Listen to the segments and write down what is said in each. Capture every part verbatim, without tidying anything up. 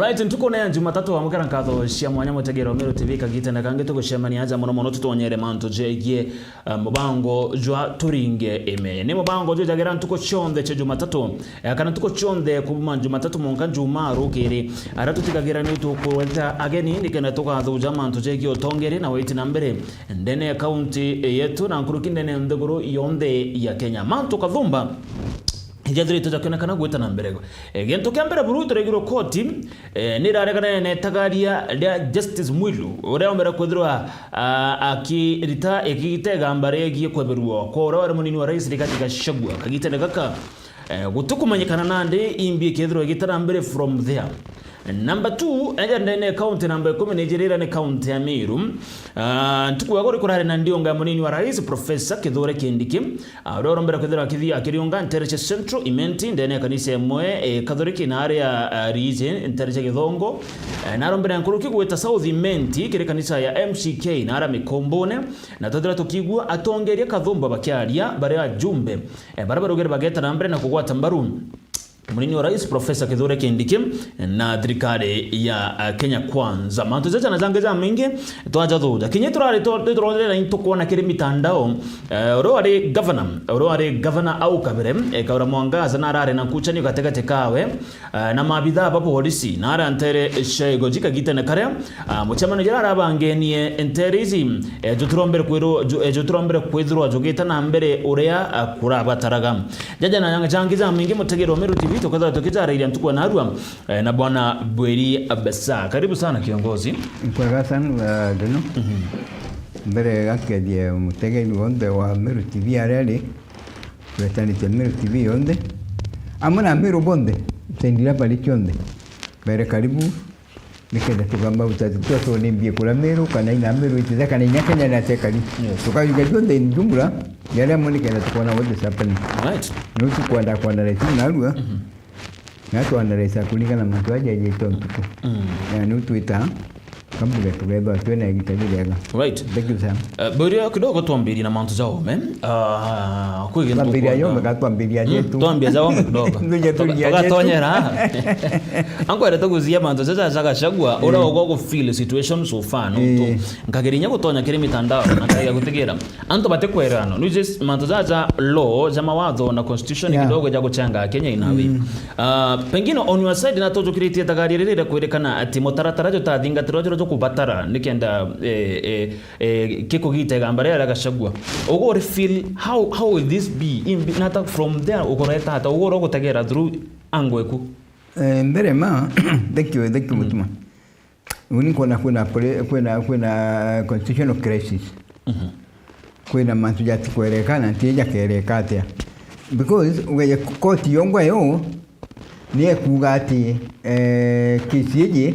Right, ntukune ya Jumatatu, amukira nkatho cia mwanya mutegera Meru T V, kagitene kangi tugucemania aja mono mono tutonyere mantu jegie, eh, mubango jwa Turinge Ime. Ni mubango jwijagira ntuku cionthe cia Jumatatu, eh, kana ntuku cionthe kuuma Jumatatu mwanka Jumaa rukiri, aria tutigagira ni tukureta ageni nikenda tugathuja mantu jegie utongeri na witi na mbere ndene ya kaunti yetu na nkuruki ndene ya nthiguru yonthe ya Kenya. Mantu kathumba jathiritwe jakionekana gwita na mbere. E, gintu kia mbere buru turaigirwe koti, e, ni iraregana na itagaria ria Justice Mwilu, uria ombere kwithirwa, a, akirita ikigita igamba riegie kweberua kwa uria wari munini wa rais Rigathi Gachagua kagitene gaka. E, gutikumanyikana nandi imbi ikethirwa igita na mbere from there. Number two, eja ndene ya kaunti namba ikumi na ijiri iria ni kaunti ya Meru. Ah, ntuku ya gori kurari na ndiunga ya munini wa rais, Professor Kithure Kindiki, ah, uria urombere kwithirwa akithi-, akiriunga ntere cia Central Imenti, ndene ya kanisa imwe, eh, Catholic na aria, ah, Riiji, ntere cia Githongo. Eh, na arombere nkuruki gwita South Imenti, kiri kanisa ya M C K na aria Mikombone, na twethira tukigua atongeria kathumba bakiaria, baria ajumbe, eh, baria barugire bageta na mbere na kugwata mbaru munini wa rais Professor Kithure Kindiki na thirikari ya, eh, Kenya Kwanza. Mantu jaja na jangi jamaingi twajathuja. Kinya turari tu-, tu-, turorera into kwona kiri mitandao, eh, uria wari governor, uria wari governor au kabere, eh, Kawira Mwangaza na arari na nkuchanio gatigati kawe, eh, na maabithaa ba polisi na aria ntere cia igoji kagitene karia, ah, mucemanio juria arabangenie ntere iji, eh, jutirombere kwirwo-, ju-, eh, jutirombere kwithirwa jugita na mbere uria, ah, kurabataraga. Jaja na jangi jamaingi mutegeri wa Meru T V, tukethirwa tukijarairia ntuku ya narua, eh, na Bwana Bweri Abesa. Karibu sana, kiongozi. Nkwega sana, uh, Deno. Mhm. Mbere gakethie mutegeri wonthe wa Meru T V aria ari, turetanite Meru T V yonthe, amwe na Meru bonthe, sendira bari cionthe. Mbere karibu, nikenda tugamba utati twa tuone mbie kura Meru, kana ina Meru itithe, kana ina Kenya na tekari. Yes. Tukayuga tuonthe in jumla, yale amwe nikenda tukona what is happening. Right. Ni utu kwenda, kwenda raitu narua. Mhm. Na twandaresa kuringana na mantu aja jaitwa ntuku. Mm. Na ni utwita, kambuge tugethwa twina igita ririega. Right. Thank you, sir. Eh, Bweri, kidogo twambirie na mantu ja ome. Ah, kwi gintu twambiria ukwenda. Yome, ka twambiria Mm, jetu. Twambia ja ome kidogo. Ndio jetu Tuga-, ya jetu. Tugatonyera. Ankwenda tuguzie mantu ja, ja, ja Gachagua, uria Eh. ugo gu feel situation so far, no? Eh. Tu-, nkageria inya gutonya kiri mitandao, na nkageria gutigira. Antu batikwererana. Nu just mantu jaja law ja mawatho na constitution Yeah. kidogo ja guchanga Kenya inawi. Mm. Ah, pengine on your side na tujukiritie tagari riri ria kwirikana ati mutaratara jutathingatirwa juria jukubatara nikenda, eh, eh, eh, kikugita igamba ria Gachagua. Uguri feel how, how will this be? In, na ta from there ugureta ata ugura gutegera through angle eku? Eh, mbere ma, thank you, thank you, Mm. Mutuma. Uni kwona kwina pre-, kwina, kwina constitutional crisis. Mhm. Kwina mantu jatikwereka na nti jakereka atia. Because ugeje koti yongwa yo, ni ekuga ati, eh, kesi iji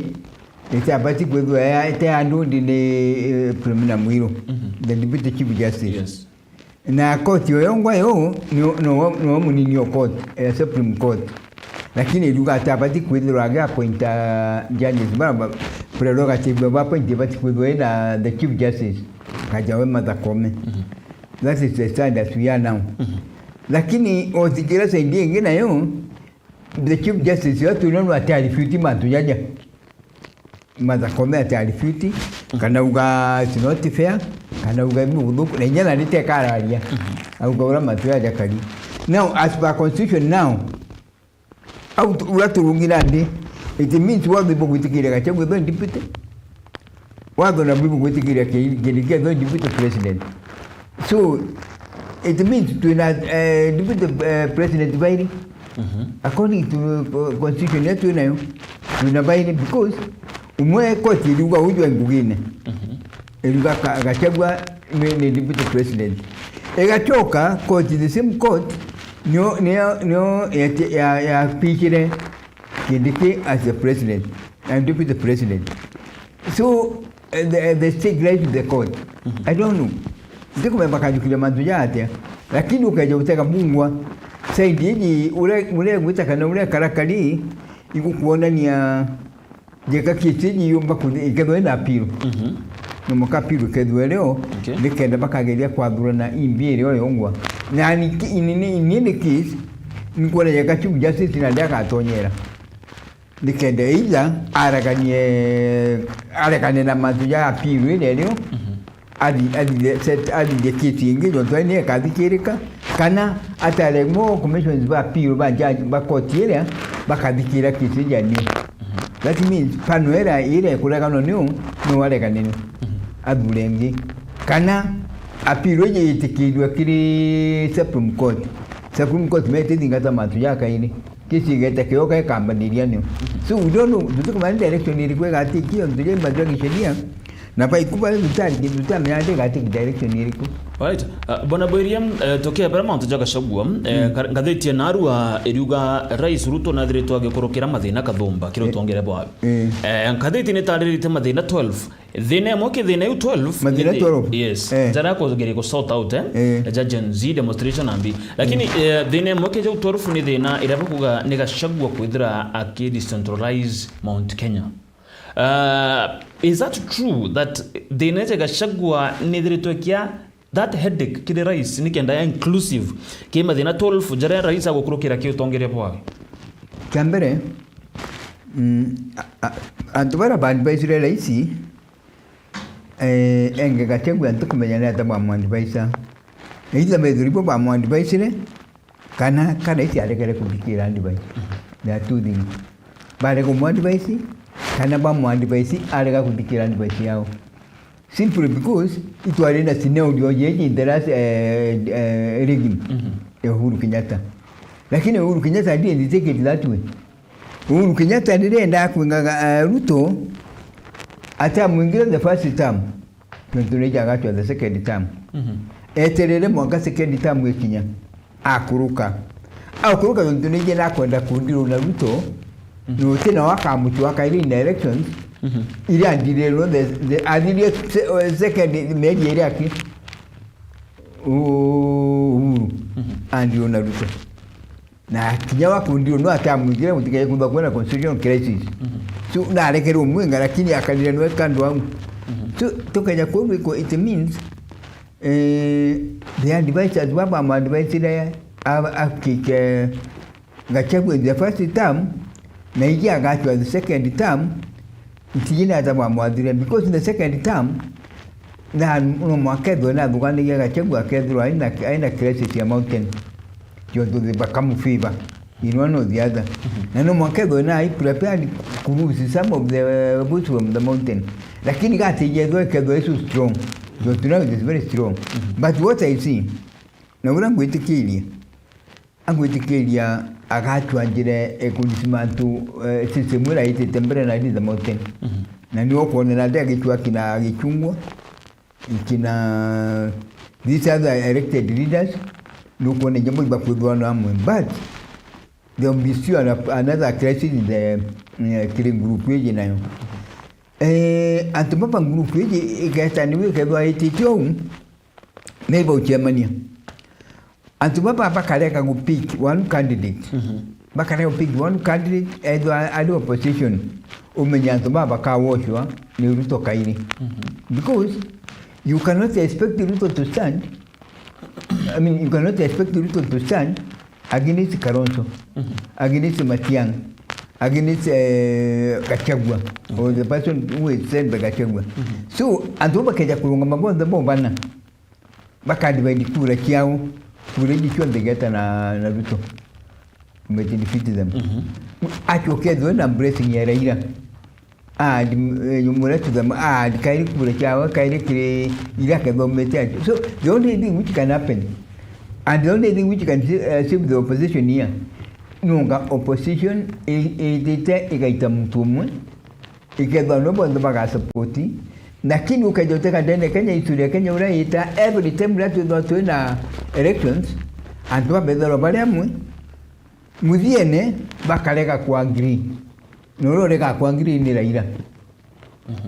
itiabati kwithwa ya, ite handled ni, eh, Philomena Mwiru, Mhm. the Deputy Chief Justice. Yes. Na koti oyo ngwa yo, no, no, no munini o court, eh, Supreme Court. Lakini iriuga ati abati kwithirwa agi appointa judges, bara ba, bara roga chibwe ba appoint ibati kwithirwa ina the Chief Justice, kaja we Martha Koome. Mhm. That is the stand as we are now. Mhm. Lakini othikira side ingi nayo, the Chief Justice watu no ati arifute mantu jaja. Martha Koome ati arifute, kana uga it's not fair, kana uga ibu guthuku, na inya nandi teka araria. Mhm. Auga ura matu ya jakari. Now, as per constitution now, au tu-, ura turungira ndi, it means watho ibu gwitikiria Gachagua ethwe deputy. Watho na ibu gwitikiria ki-, kindi kiethwe deputy president. So, it means twina, eh, deputy, eh, president bairi. Mhm. According to, uh, constitution yetu inayo, twina bairi because umwe koti iriuga uju e ngugine. Mhm. Iriuga ka-, Gachagua ni, ni deputy president. Igachoka koti, the same court, nio, nio, nio ya, ya, ya pichire Kindiki as a president and deputy president. So, eh, the, the state lies with the court. Mhm. I don't know. Ndikumenya bakanjukiria mantu ja atia. Lakini ukeja gutega mungwa, side iji, ure, ure gwita kana ure karakari, igukuonania jeka kiti iji yumba kuthi, ikethwa ina appeal. Mhm. No muka appeal ikethwa rio, Okay. nikenda bakageria kwathurana imbi irio yongwa. Na ni ki-, in, in, in any case, nikuona jeka Chief Justice na ndiagatonyera. Nikenda either areganie, aregane na mantu ja appeal iria rio, athi-, athithe, set-, athithie kesi ingi, jontu ni ekathikirika, kana atare mo commissions ba appeal ba judge ba koti iria bakathikira kesi ja niu. That means, panel iria, iria ikureganwa niu, niu areganire, athure ingi. Kana appeal iji yitikirue kiri Supreme Court. Supreme Court metithingata mantu ja kairi. Kesi igeta kioka ikambaniria niu. So, we don't know, tutikumanya direction iriku igati kio, ntu ja mantu ja gisheria, na baiku bari tutari kintu tutamenya ati igati direction iriku. Alright. Uh, Bwana Boiria, uh, tukia bara mantu ja Gachagua, uh, ka-, ngathiti ya narua iriuga Rais Ruto nathiritwe agikurukira mathina kathumba kiri utongere bwawe. Eh. Uh, ngathiti nitaririte mathina twelve. Thina imwe ki thina iu twelve, mathina ni thi-, twelve? Yes. Eh. Njara ya kugeria ku sort out, eh? Eh. Ja Gen Z demonstration na mbi. Lakini, eh, thina imwe ki jau twelve ni thina iria bakuga ni Gachagua kwithira aki decentralize Mount Kenya. Uh, is that true that thina iji Gachagua ni thiritwe kia that headache kiri rais nikenda ya inclusive ki mathina twelve jaria rais agukurukira ki utongeria bwawe? Kia mbere, mm, a-, a-, antu baria baadvisire rais, eh, enge Gachagua ntikumenya ni ata bamwadvisa. Either bethuri bo bamwadvisire, kana, kana isi aregere kuthikira advice. There are two things. Barega kumwadvise, kana bamwadvise arega kuthikira advice yao. Simply because itwari na scenario yeji in the last, eh, eh, regime ya Uhuru Kenyatta. Lakini Uhuru Kenyatta didn't take it that way. Uhuru Kenyatta riria endaga kwingaga, eh, Ruto, atamwingire the first term, nontu nija agatwa the second term. Eterere mwanka second term ikinya, akuruka. Akuruka nontu nija nakwenda kundirwo na Ruto, na uti nawe akamutua kairi in elections, iria andirirwo the, the, athirie se-, second mieri iri aki, U-, Uhuru, andirwo na Ruto. Na kinya wa kundirwo no atamwingire gutikae kumba kwona constitutional crisis. So, narekerwo mwinga, lakini akarire nwe kando au. So, tukaja kuu gwikwo, it means, eh, the advisors baba ma advisire a-, akike Gachagua in the first term, na iji agatwa the second term, itiji ni ata bamwathire, because in the second term, na no mwanka ethwe nathuganagia Gachagua akethirwa aina, aina crisis ya mountain. Jontu they become favor in one or the other. Na no mwanka ethwe na I prepared to lose some of the, uh, votes from the mountain. Lakini gatiji ethwe ikethwa is so strong. Jontu now it is very strong. But what I see, na uria ngwitikiria, angwitikiria agatwa njira, eh, kunisima antu, eh, system iria itite mbere na Elizabeth Mountain. Na niwe ukwonera ati agicua kina Gichungwa, kina these other elected leaders, nukwona njambo ibakwithwa na amwe. But there will be still an-, another crisis in the, eh, kiri group iji nayo. Eh, antu baba group iji igeta niwe ikethwa itite uu, neiba uchemania. Antu baba bakarega gu pick one candidate. Bakarega gu pick one candidate, ethwa ari opposition, umenye antu baba bakawoshwa ni Ruto kairi. Because you cannot expect Ruto to stand, I mean, you cannot expect Ruto to stand against Kalonzo, against Matiang'i, against, eh, Gachagua, or the person who is sent by Gachagua. So, antu baba bakeja kurungama bonthe bo bana, bakadivide kura ciao, kura iji cionthe igeta na, na Ruto. Umete defeat them. Acoke ethwe na blessing ya Raila. And, eh, you murder to them, and kairi kura ciao, kairi kiri ira kethomete acio. So, the only thing which can happen, and the only thing which can sa-, eh, save the opposition here, nunga opposition i-, itite igaita muntu umwe, ikethwa no bonthe bagasapoti, lakini ukeja uteka ndene Kenya, history ya Kenya uria ita, every time uria twithwa twina elections, antu babethagirwa bari amwe, muthiene bakarega ku agree. Na uria urega ku agree ni Raila.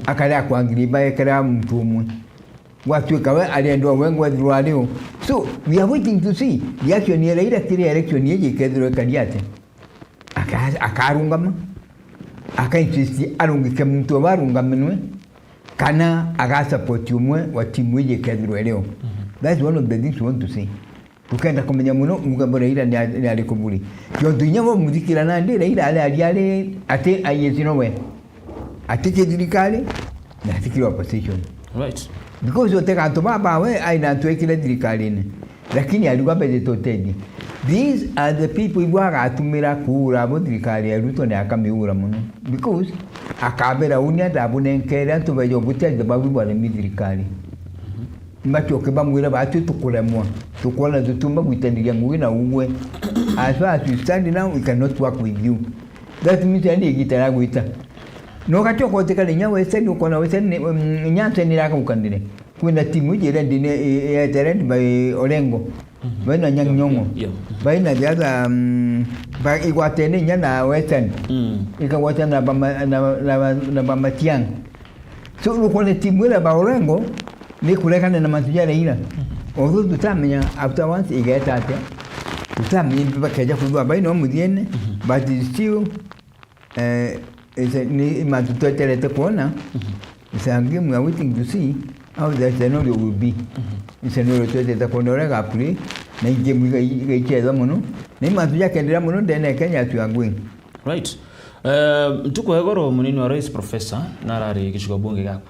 Akarega ku agree baekera muntu umwe. Gwatuika we arendwa we ngwethirwa ari u. So, we are waiting to see reaction ya Raila kiri election iji ikethirwa ikari atia. Aka-, akarungama, aka insist arungike muntu o arungaminwe, kana aga support umwe wa timu iji ikethirwa iri o. That's one of the things we want to see. Tukenda kumenya muno uga bo Raila ni a-, ni ariku buri. Tontu inya bo muthikira nandi Raila ari, ari, ari ati aiyiti nowe. Ati ki thirikari, na ati kiri opposition. Right. Because utega antu babawe, ai na antu ekire thirikarine. Lakini ariuga bejete utethia. These are the people ibo agatumira kuura abo thirikari ya Ruto na akamiura muno. Because akabera uni ndabunenkere antu bejo gutethia babu baremi thirikari. Macoke bamwire, "Batwi tukuremwa, tukwona tutumba gwitaniria ngugi na ugwe. As far as we stand now, we cannot work with you." That means yani igita ya gwita. No gacoka utikare inya Western, ukona Western ni, um, Nyanza ni iragaukanire. Kwina timu iji iria ndini, i-, i-, etered by Orengo. Mhm. Baina Nyang' Nyong'o. Yeah. Baina the other, um, ba-, igwatene inya na Western. Mm. Ikagwatana na Bama-, na, na, na Bamatiang. So, nukwona timu iria ba Orengo ni kuregana na mantu ja Raila. Mhm. Although tutamenya after once igeta atia. Tutamenya bakeja kwithwa bai no muthiene, mhm, but still, eh, it's a, ni mantu tweterete kwona. Mhm. It's a game we are waiting to see how the scenario will be. Mhm. Ni scenario tweterete kwona uria igaplay, na i game iga-, igaichethwa muno. Na i mantu jakenderea muno ndene ya Kenya as we are going. Right. Eh, ntuku ya igoro munini wa rais Professor narari gicigo bunge giaku.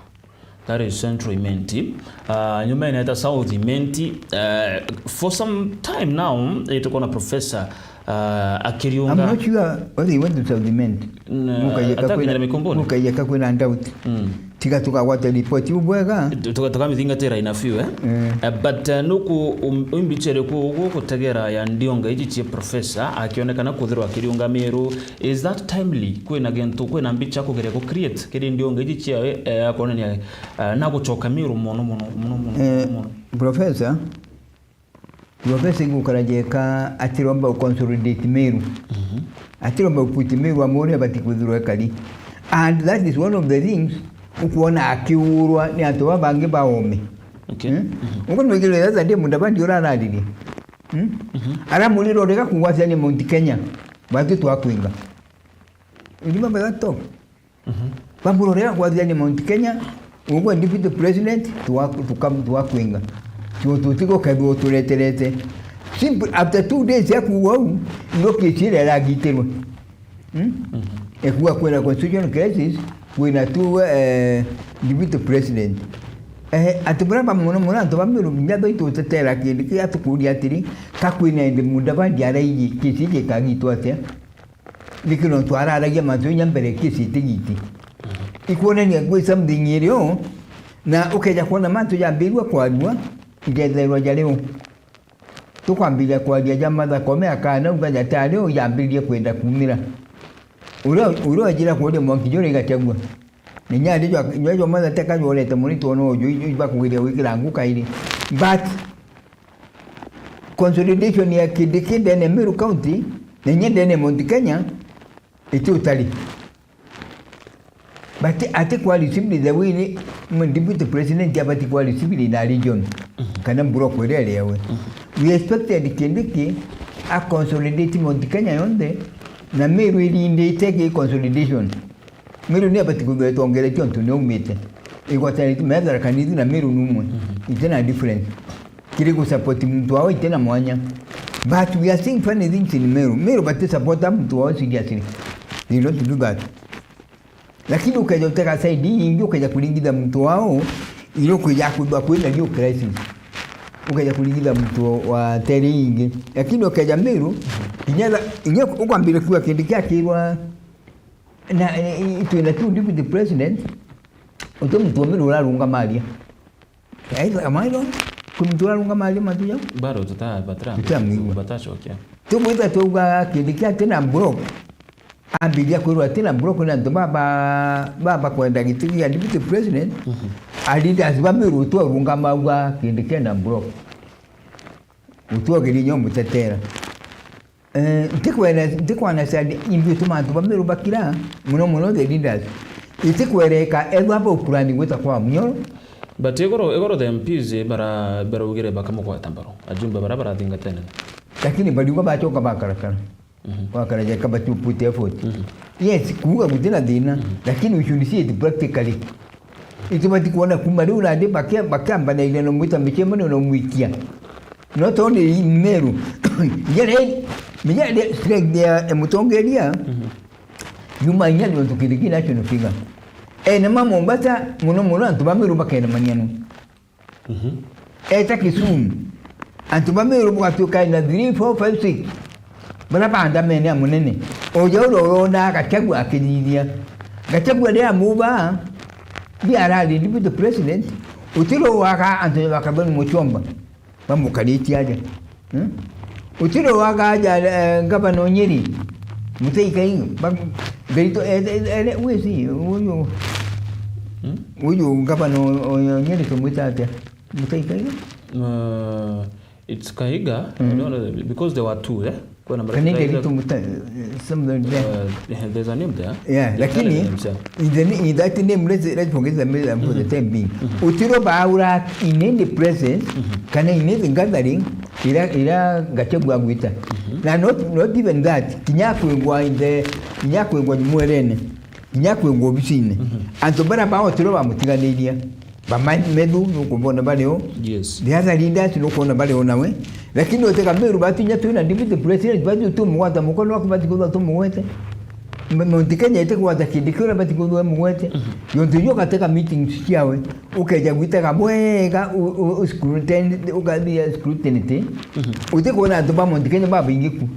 That is Central Imenti. Ah, nyuma ineta South Imenti. Eh, for some time now, eh, tukwona Professor, ah, akiriunga. I'm not sure whether he went to South Imenti. N-, Mukaiyeka atakinyira kwina, Mikomboni. Mukaiyeka kwina doubt. Mm. Tiga tukagwata ripoti bwega. Tu-, tuka-, tukamithingatira in a few, eh? Eh. Eh, but, eh, nuku um-, uimbichire ku-, gu-, gutegera ya ndionga iji cia Professor akionekana kuthirwa akiriunga Meru. Is that timely? Kwina gintu, kwina mbicha kugeria ku create kiri ndionga iji ciawe, eh, akonania, eh, na gucoka Meru mono, mono, mono, mono, eh, mono. Professor, Professor igukara jeka atiromba u consolidate Meru. Mhm. Atiromba u put Meru amuri abati kwithirwa ekari. And that is one of the things ukwona akiurwa ni antu babangi baome. Okay. Hmm? Mhm. Uko nwigire the other day Mudavadi urararirie. Hmm? Mhm. Aramurira urega kugwatania Mount Kenya. Batu twakwinga. Irima bagato. Mhm. Bamurorera kwathirania Mount Kenya, ugwe deputy president, twa-, tuka-, twakwinga. Tu-, tutigukethwo tureterete. Simple, after two days ya kuuga uu, ndio kesi iria iragitirwe. Hmm? Mhm. Ekuga kwina constitutional crisis, kwina tu, eh, deputy president. Eh, ati buria ba muno muno antu ba Meru, kinya baitu utetera kindi kia tukuria atiri, ka kwina indi Mudavadi araiji kesi iji ikagitwa atia? Niki nontu araragia mantu inya mbere kesi itigiti. Ikwonania kwi something iri o, na ukeja kwona mantu jambirua kwarua, ijetherwa jari o. Tukwambiria kwaria ja Martha Koome akana uga jatari o, jambiririe kwenda kumira. Uria, uria wajira kuria mwanki juri igachagua. Ni nyari jwa, jwa, jwa Martha teka jworete muri twono uju, iba kugeria gwikira nguka iri. But consolidation ya Kindiki ndene Meru County, na inya ndene Mount Kenya, iti utari. But ati kwa received the way ni, mm, deputy president abati kwa received in a region, mhm, kana block iria iri ewe. Mhm. We expected Kindiki a consolidate Mount Kenya yonthe, na Meru irindite ki consolidation. Meru ni abati kwithirwa itongeretie ontu ni aumite. Igwatanite, methera kanithi na Meru numwe. Mhm. Ite na difference. Kiri gu support muntu wao ite na mwanya. But we are seeing funny things in Meru. Meru bati support muntu wao seriously. They don't do that. Lakini ukeja utega side ii ingi, ukeja kuringitha muntu wao, iro kwija kwithwa kwina new crisis. Ukeja kuringitha muntu wa tere ii ingi. Lakini ukeja Meru, kinya tha-, kinya ukwambire kuga kindi kia kirwa Na, eh, twina tu deputy president, uti muntu wa Meru urarungamaria. Either am I wrong? Kwi muntu urarungamaria mantu jau? Bado tuta-, batara-, Tutamwigua. Batacokia. Tumwita twauga kindi kia ati na block. Ambiria kwirwa ati na block na antu baba, baba kwenda giti gia deputy president. Mhm. A leaders ba Meru twarungama auga kindi kia na block. Utwogeri nyo mutetera. Eh, ntikwere-, ntikwana cia indi ituma antu ba Meru bakira, muno muno the leaders. Itikwereka ethwa ba ukurani gwita kwa Munyoro. But igoro, igoro the M Ps bara-, baraugire bakamugwata mbaru. Ajumbe bara barathingatene. Lakini bariuga bacoka bakarakara. Mhm. Bakaraja kaba two put effort. Mhm. Yes, kuuga gutina thina, mhm, lakini we should see it practically. Itubati kwona kuma riu nandi bakia-, bakiambanagia na mwita micemano na mwikia. No tondũ ni Meru. Njere, menya strength ya, ya mutongeria, Mhm. yuma inya nontu kiri ki national figure. Ene ma Mombasa, muno muno antu ba Meru bakenemania no. Mhm. Eta Kisumu, antu ba Meru bugatuika na three, four, five, six. Bara bandamene a munene. Oja ura urona Gachagua akithithia. Gachagua ria muba, bi arari deputy president, utiro waga antu bakabani muchomba. Bamukaritie aja. Hmm? Utiro waga aja, eh, ngavana o Nyeri. Mutai Kahiga. Ba-, Ngai to, eh, eh, eh, wisi, uyu. Hmm? Uyu ngavana o, o, o Nyeri tumwita atia? Mutai Kahiga? Uh, it's Kahiga. Mm. I don't know, because there were two, eh? Kwina Kana Mutai Kahiga. Nderitu Mutai, something there. Uh, there's a name there. Yeah, lakini in the, in that name, let's, let's forget the middle for the time being. Utiro baura in any presence, kana in any gathering, ira, ira Gachagua agwita. Na not, not even that, kinya kwigwa in the, kinya kwigwa mwerene, kinya kwigwa obisine. Antu bara ba Utiro bamutiganiria. Ba Ma-, Methu, nukubona bari o. Yes. The other leaders, nukwona bari o nawe. Lakini utega Meru batinya twina deputy president, bati tumugwata mukono waku, bati kwithwa tumugwete. M-, Mount Kenya itikwata kindi kiu uria bati kwithwa mugwete. Yontu irio ugatega meetings ciawe, ukeja gwitega bwega, u-, u-, u-, scrutiny, ukathia scrutiny. Utikwona antu ba Mount Kenya babaingi ku.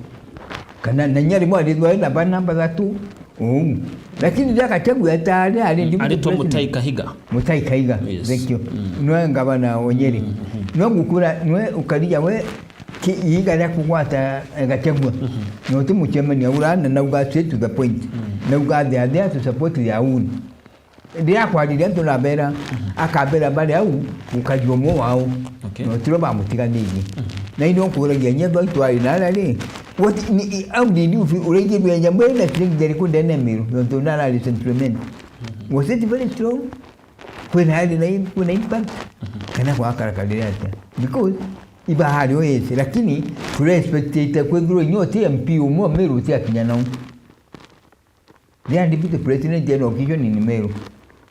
Kana na inya rimwe arithwa na bana bathatu, Uu. Lakini riria Gachagua etari ari deputy president. Aritwa Mutai Kahiga. Mutai Kahiga. Yes. Thank you. Nwe ngavana o Nyeri. Nwe ngukura, nwe ukarija we ki-, iiga ria kugwata, eh, Gachagua. Na uti mucemania ura na nauga straight to the point. Nauga they are there to support their own. Riria akwarire antu nabera, akabera bari au, gukari umwe wao. Okay. Na utiro bamutiganirie. Na ino nkuragia, inya thwa itwari nara ri, what, ni, i-, how did you feel? Uraigirwe nyamu ina strength iriku ndene Meru, nontu nara ri sentiment. Was it very strong? Kwina ari na im-, kwina impact? Kana gwakarakarire atia? Because iba hari o yesi, lakini turespectite kwithirwa inya uti M P umwe Meru uti akinya nau. They are deputy president and occasion in Meru.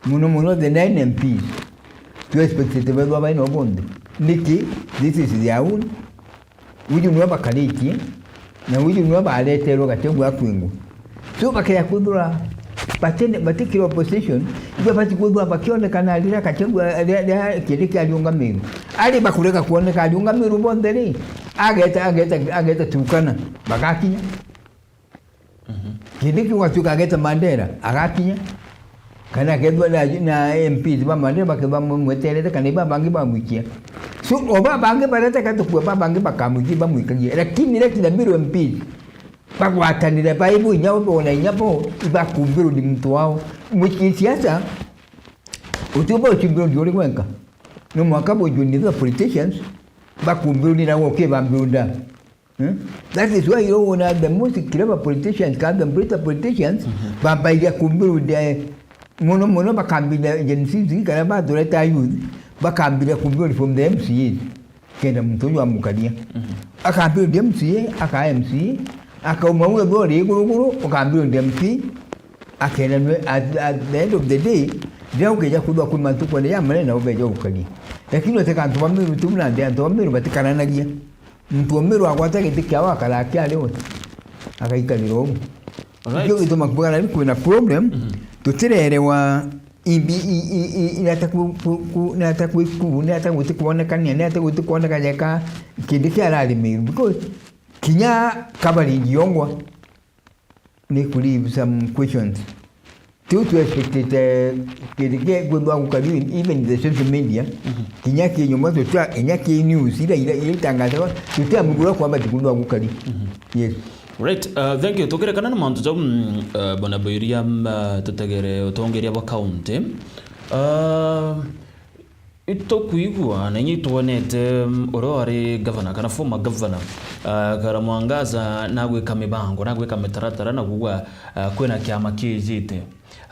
Muno muno the nine M Ps. Tu expected bethwa baina obonthe. Niki, this is their own. Uju nwe bakaritie, na uju nwe bareterwe Gachagua akwingwa. So bakea kwithura batene, batikira opposition, iba bati kwithwa bakionekana rira Gachagua, rira, rira kindi kia riunga Meru. Ari bakurega kuoneka riunga Meru bonthe ri, ageta, ageta, ageta Turkana, bagakinya. Kindi kiu gatuika agete Mandera, agakinya. Kana akethwa na, na M Ps ba Mandera bakethwa bamweterete, kana iba bangi bamwikia. So, o ba bangi barete gatukua, ba bangi bakamwikia, bamwikagie. Lakini reki na Meru M Ps bagwatanire baibu inya bo, bona inya bo, ibakumbirwo ni muntu wao. Mwi-, kisiasa, utiumba ucumbirwo ndi uri gwenka. No mwaka bo join the politicians, bakumbirwo ni nawe ukibambirwo nda. Hmm? That is why you know, the most clever politicians, kana the better politicians, bambairia kumbirwa the, muno muno bakambira Gen Z, kana bathureta youth, bakambira kumbirwa from the M C As. Kenda muntu uyu amukaria. Akambirwa the M C A, aka M C A, akauma uwe thori iguru guru, ukambirwa the M P, akenda nwe, at, at the end of the day, riria ukeja kuthwa kwi mantu kwene ya manene na ubeja gukaria. Lakini uteka antu ba Meru tu na nthi antu ba Meru batikaranagia. Muntu o Meru agwata giti kiao akaraa kiari we, agaikarira uu. Alright. Nikio gituma kuuga nari kwina problem, tutirerewa ibi, i, i, i, ni ata ku, ku, ku, ni ata kwi ku, ni ata guti kwonekania, ni ata guti kwonekania ka kindi kiarari Meru, because kinya covering yongwa, ni ku leave some questions. Tiu tu expectete kindi kia kwithwa gukari, even the social media, kinya ki nyomba tutia, kinya ki news, ira, ira, ira itangazagwa, tutia mugura kwamba ti kwithwa gukari. Yes. Right, uh, thank you. Tukire kana ni mantu jau, mm, uh, Bwana Boiria, mm, uh, tutegere utongeria bwa county. Uh, Itukwigua na inya itwonete, mm, uria wari governor kana former governor, ah, Kawira Mwangaza nagwika mibango, nagwika mitaratara na kuuga, ah, kwina kiama kiijite.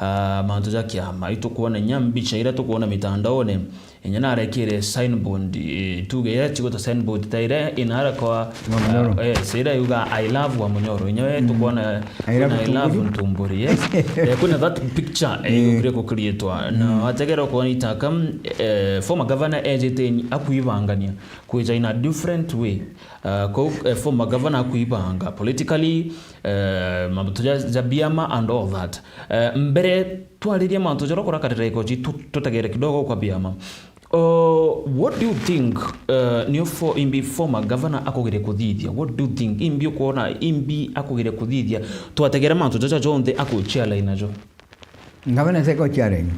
Ah, mantu ja kiama, itukwona inya mbicha iria tukwona mitandaone, inya narekire signboard, eh, tuge iria chigwita signboard ta iria inara kwa, Wa Munyoro. Ah, yes, iria yuga, "I love Wa Munyoro." Inya we tukwona I love kwina "I love Ntumburi." Ntumburi, yes. Eh, kwina that picture, eh, Eh. yukire kukrietwa. Na Mm. wategera ukwona itaka, eh, former governor ejite ni akuibangania kwija in a different way. Uh, kou, eh, former governor akuibanga politically, eh, mantu ja, ja biama and all that. Eh, mbere twaririe mantu jaria ukurakarira ikoji, tu-, tutegere kidogo kwa biama. Uh, what do you think, uh, niyo fo-, imbi former governor akugire kuthithia? What do you think? Imbi ukwona imbi akugire kuthithia? Twategere mantu jaja jonthe akuchia line najo. Ngavana seko challenge.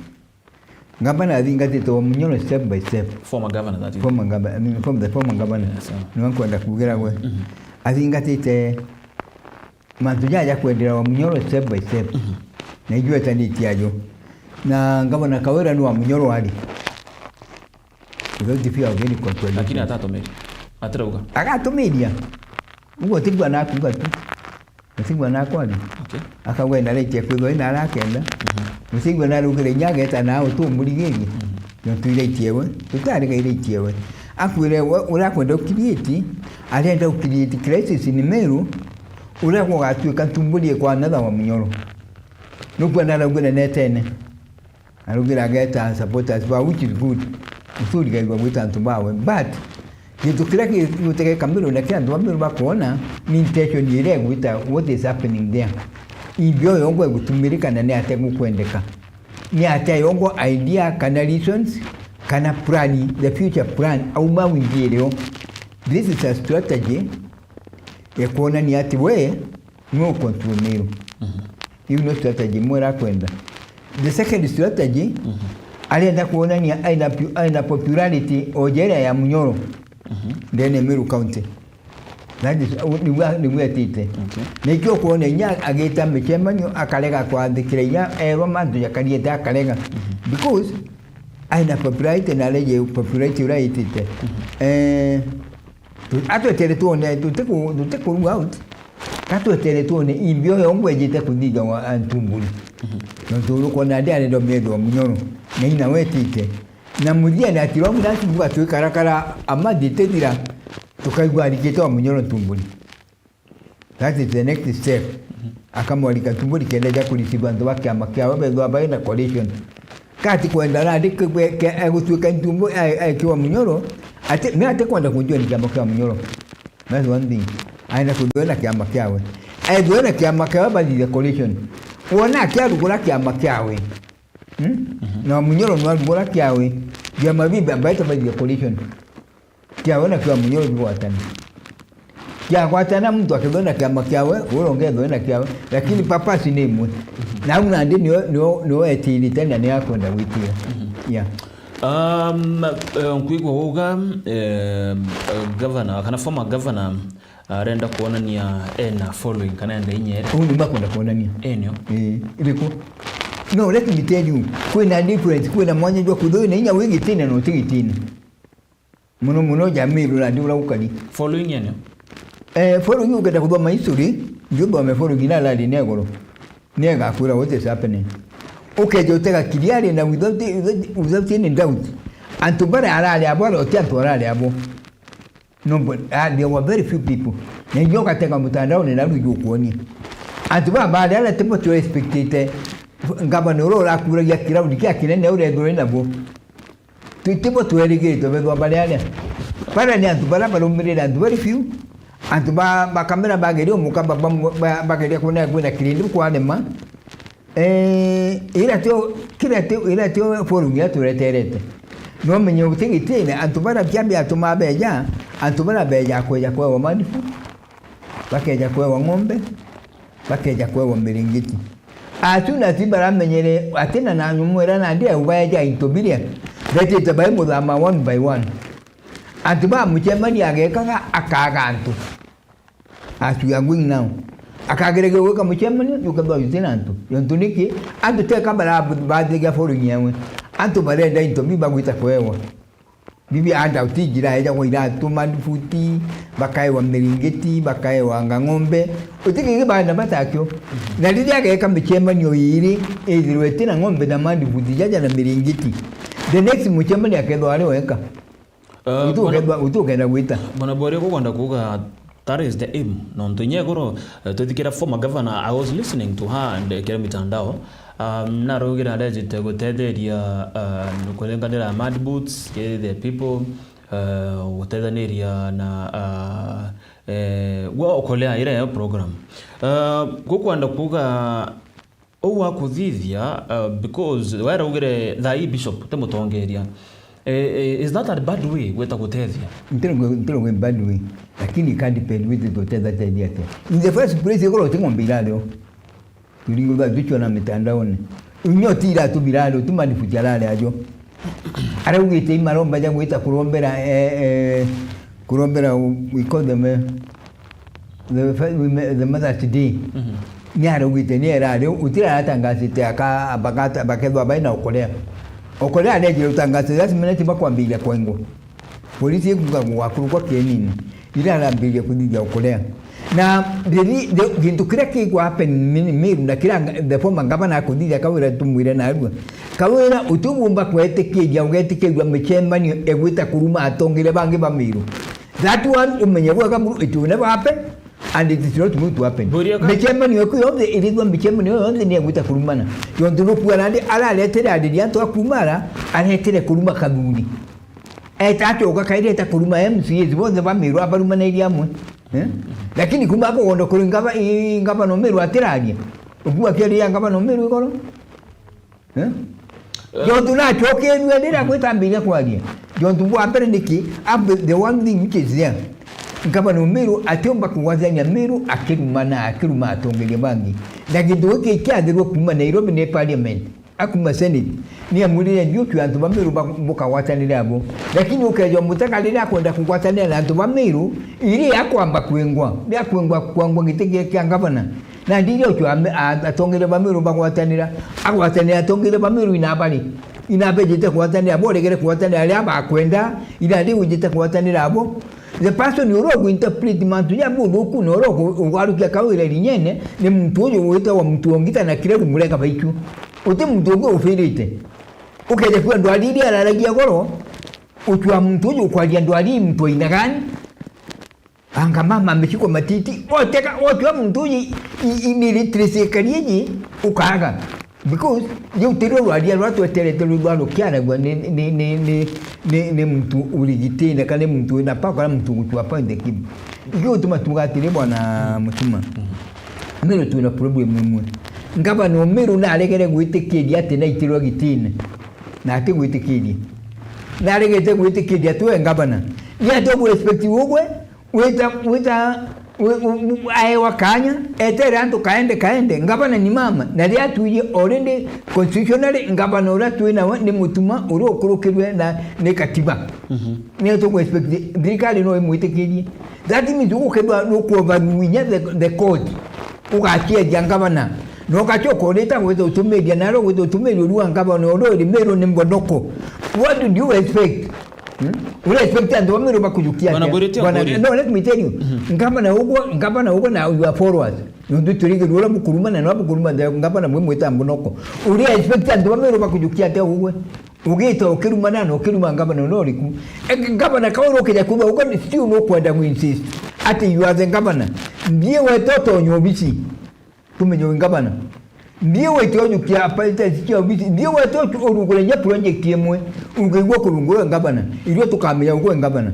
Ngavana athingatite Wa Munyoro step by step. Former governor, that is. Former gov-, I mean, from the former governor. Yes, sir. Niwe nkwenda kuugira gwe. Mhm. Athingatite mantu jaja kwendera Wa Munyoro step by step. Mhm. Na igwetanitie ajo. Na Ngavana Kawira ni Wa Munyoro ari. Without fear of any contradiction. Lakini atatumiria. Atirauga. Agatumiria. Uguo tigua nakuuga tu. Musigwa nakwaria. Okay. Akauga inaraitie kwithwa ina arakenda. Mhm. Musigwa narugire inya ageta na utumurigirie. Mhm. Nontu iraitie we. Tutarega iraitie we. Akwire we, uria akwenda ukirieti, arenda ukirieti crisis ni Meru, uria gugatuika Ntumburi kwa another Wa Munyoro. Nukwenda araugire netene. Araugire ageta supporters ba, which is good. Uturigairwa gwita antu bawe. But gintu kiria gigutegeka Meru na kiria antu ba Meru bakwona ni intention iria igwita what is happening there. Imbi o yongwa igutumirika na ni atia gukwendeka. Ni atia yongwa idea kana reasons kana plan, the future plan, auma wimbi irio. This is a strategy ya kuonania ati we no control Meru. Mhm. Iu no strategy imwe irakwenda. The second strategy, mhm, arenda kuonania aina pu-, aina popularity o jeria ya Munyoro, mhm, ndene Meru County. That is, u-, nigua, nigua etite. Okay. Nikio kuona inya agita micemanio, akarega kwathikira inya erwa mantu jakariete, akarega. Mhm. Because aina popularity na areje popularity uria itite. Mhm. Eh, Tu-, atwetere twone, tutiku-, tutiku rule out. Ka twetere twone imbi o yongwa ejite kuthithagwa a Ntumburi. Mhm. Nontu ukwona ndi arenda umethwa Munyoro. Na ina wetite. Na muthia ni ati, long that mbuga twikarakara, amathi itithira, tukaigua arikite Wa Munyoro Ntumburi. That is the next step. Mhm. Akamwarika Ntumburi kenda ja kurisibu antu ba kiama kiawe bethwa baina coalition. Kati kwenda nandi ke-, ke-, ke-, egutuika Ntumburi, e-, ekiwa Munyoro, ati, me ati kwenda kujoin kiama kia Munyoro. That's one thing. Aenda kuthwe na kiama kiawe. Ethwe na kiama kiawe bathithe coalition. Wona akiarugura kiama kiawe. Hmm? Mhm. Na Munyoro nwarugura kiawe. Biama bibi ambaye bathithe coalition. Kiawe na kia Munyoro bigwatana. Kiagwatana muntu akethwe na kiama kiawe, uria ungi ethwe na kiawe, lakini purpose ni imwe. Na au nandi nio, nio, nio etirite na nio akwenda gwitira. Mhm. Yeah. Um, eh, nkwigua uga, eh, eh, governor, kana former governor, arenda kuonania ena following, kana enda inya ere. Uu ni makwenda kuonania. Enio. Eh, iriku? No, let me tell you, kwina difference, kwina mwanya jwa kuthoi na inya wi gitine na uti gitine. Muno muno ja Meru na ndi uria ukari. Following enio? Eh, following ukenda kuthoma history, ndi uthome following na rari ni iguru. Ni igakwira what is happening. Ukeja utega kiriari na without, without, without any doubt. Antu baria arari abo, aria uti antu arari abo. No, but, ah, there were very few people. Na inyo ugatega mutandaone na ruju ukuonia. Antu baba baria aria tibo tu expectite. Ngavana uria urakuragia crowd kia kinene urethirwe nabo. Twi-, tibo twerigirite bethwa bari aria. Baria ni antu baria barumirire antu very few. Antu ba, ba kamera bageria umuka ba, ba, ba, bageria kuona kwina kirindi kwarema. Eh, ira tio, kira tio, ira tio forum ya tureterete. No menye utigitine antu baria kiambi atuma beja, antu baria beja kweja kwewa manifu, bakeja kwewa ng'ombe, bakeja kwewa miringiti. As soon as baramenyere atina na nyumwera na ndia ubaeja into billion, betite bai muthama one by one. Antu ba mucemania agekaga akaga antu. As we are going now. Akagereria gwika mucemania, yukethwa yutina antu. Yontu niki? Antu teka bara bathigia forum yewe. Antu barenda into bi bagwita kwewa. Bibi anda uti njira eja kwa iratu, madfuti, bakaewa miringiti, bakaewa ng'ombe. Uti kingi baenda batakio. Na riria ageka micemanio iiri, ithirwe iti na ng'ombe na madfuti jaja na miringiti. The next mucemanio akethwa ari weka. Uh, uti ukenda, uti ukenda gwita. Bwana Boria, gukwenda kuuga that is the aim. Nontu inya iguru, eh, twithikira former governor, I was listening to her and, eh, kiri mitandao. Um, naraugire arejite gutetheria, uh, kuringanira mad boots, ki the people, uh, gutethaniria na, uh, eh, gwa okolea ira yo program. Uh, gukwenda kuuga Uu wa kuthithia, uh, because wera ugire thaa ii bishop ti mutongeria. Eh, eh, is that a bad way gwita gutethia? Ntirauga, ntirauga bad way, lakini it can depend with tutethia atia. In the first place, ikorwo ti ng'ombe irari o. Turingo thaa tuchona mitandaoni. Unyo ti iratu birari, tu madfuti arari ajo. Araugite imaromba ja gwita kurombera, eh, eh, kurombera u-, we call them, eh, the fa-, we ma-, the Mother's Day. Mhm. Ni araugite ni erari, utira aratangasite aka-, bakata-, bakethwa baina okolea. Okolea arejire utangasite, last minute bakwambiria kwengwa. Polisi ikuga gugakurukwa kienini. Ira arambiria kuthithia okolea. Na the re-, the, gintu kiria kigwa happen Mi-, Meru na kiria nga-, the former governor akuthithia Kawira tumwire narua. Kawira utibumba kwetikiria, ugetikirua micemanio egwita kuruma atongeria bangi ba Meru. That one umenye bwega buru, it will never happen and it is not going to happen. Mburia ka- Micemanio iku yonthe irithwa micemanio yonthe ni egwita kurumana. Yontu nukuona ndi araretere ariri antu akumara, aretere kuruma kathuri. Eta acoka kaireta kuruma M C As bonthe ba Meru abarumanairie amwe. Eh? Lakini kuma akogonda kuri ngava-, i-, ngavana o Meru atiraria. Ukua kiari ya ngavana o Meru igoro. Eh? Jontu nacokerue ndira gwitambiria kwaria. Jontu bwa mbere niki, ab-, the one thing which is there. Ngavana o Meru atiumba kugwathania Meru akiruma na akiruma atongeria bangi. Na gintu giki kiathirwe kuma Nairobi ni parliament. Akuma Senate, ni amwirire, "Ndiuki antu ba Meru ba-, bukagwatanire abo." Lakini ukeja mutega riria akwenda kugwatanira na antu ba Meru, iri akwamba kwengwa, ni akwengwa kwangwa giti kia, kia ngavana. Na ndiri uki ame-, a-, atongeria ba Meru bagwatanira, agwatanira atongeria ba Meru inabari, inabejite kugwatanira, boregere kugwatanira aria bakwenda, ina ndi ujite kugwatanira abo. The person uria uguinterpret mantu ja buthuku na uria ugu-, ugarukia Kawira rinyene ni muntu uyu witagwa muntu ongita na kire rumurega baichu. Uti muntu ungi ufirite. Ukeja kuwa ndwari iria araragia goro, uchwa muntu uyu ukwaria ndwari ii muntu aina gani? Anga mama mishiko matiti, oteka, ochwa muntu uyu i, i, ni literacy ikari iji, ukaga. Because riu tirio rwaria rwa tweterete rwithwa rukiaragua ni, ni, ni, ni, ni, ni muntu urigitine, kana ni muntu wina power, kana muntu gutua point the king. Ikio gituma tuga atiri, bwana Mutuma. Meru twina problem imwe. Ngavana o Meru naregere gwitikiria ati naitirwa gitine. Na atigwitikiria. Naregete gwitikiria ati we ngavana. Ni atia ugu respect ugwe, wita, wita, wi-, wi-, wi-, aewa kanya, etere antu kaende, kaende. Ngavana ni mama. Na ria atwire already constitutionally, ngavana uria twinawe ni Mutuma uria ukurukirwe na ni katiba. Mhm. Ni atia ugu respect thirikari no imwitikirie. That means ugukethwa nukuoverrule inya the, the court. Ugaciethia ngavana. Na ugacoka urita gwita utumiria, na ro gwita utumiria urua ngavana uria uri Meru ni mbonoko. What do you expect? Hmm? Ura expect antu ba Meru bakujukia atia? Bwana Bwirite, bwana, akuria. No, let me tell you. Mhm. Ngavana ugwo, ngavana ugwo na your followers. Nontu turigirwe uria bukurumana, na bukurumana ngavana mwe mwita mbonoko. Ura expect antu ba Meru bakujukia atia ugwe? Ugita ukirumana na ukiruma ngavana uria uriku. E, ngavana ka uria ukija kuuga, uga ni still nukwenda ku insist ati you are the governor. Mbie wete utonye obisi. Tumenye wi ngavana. Mbie wete ujukia apparatus cia obisi. Mbie wete uju-, urungure nya project imwe. Ukaigua kurungura ngavana. Irio tukamenya ugwe ngavana.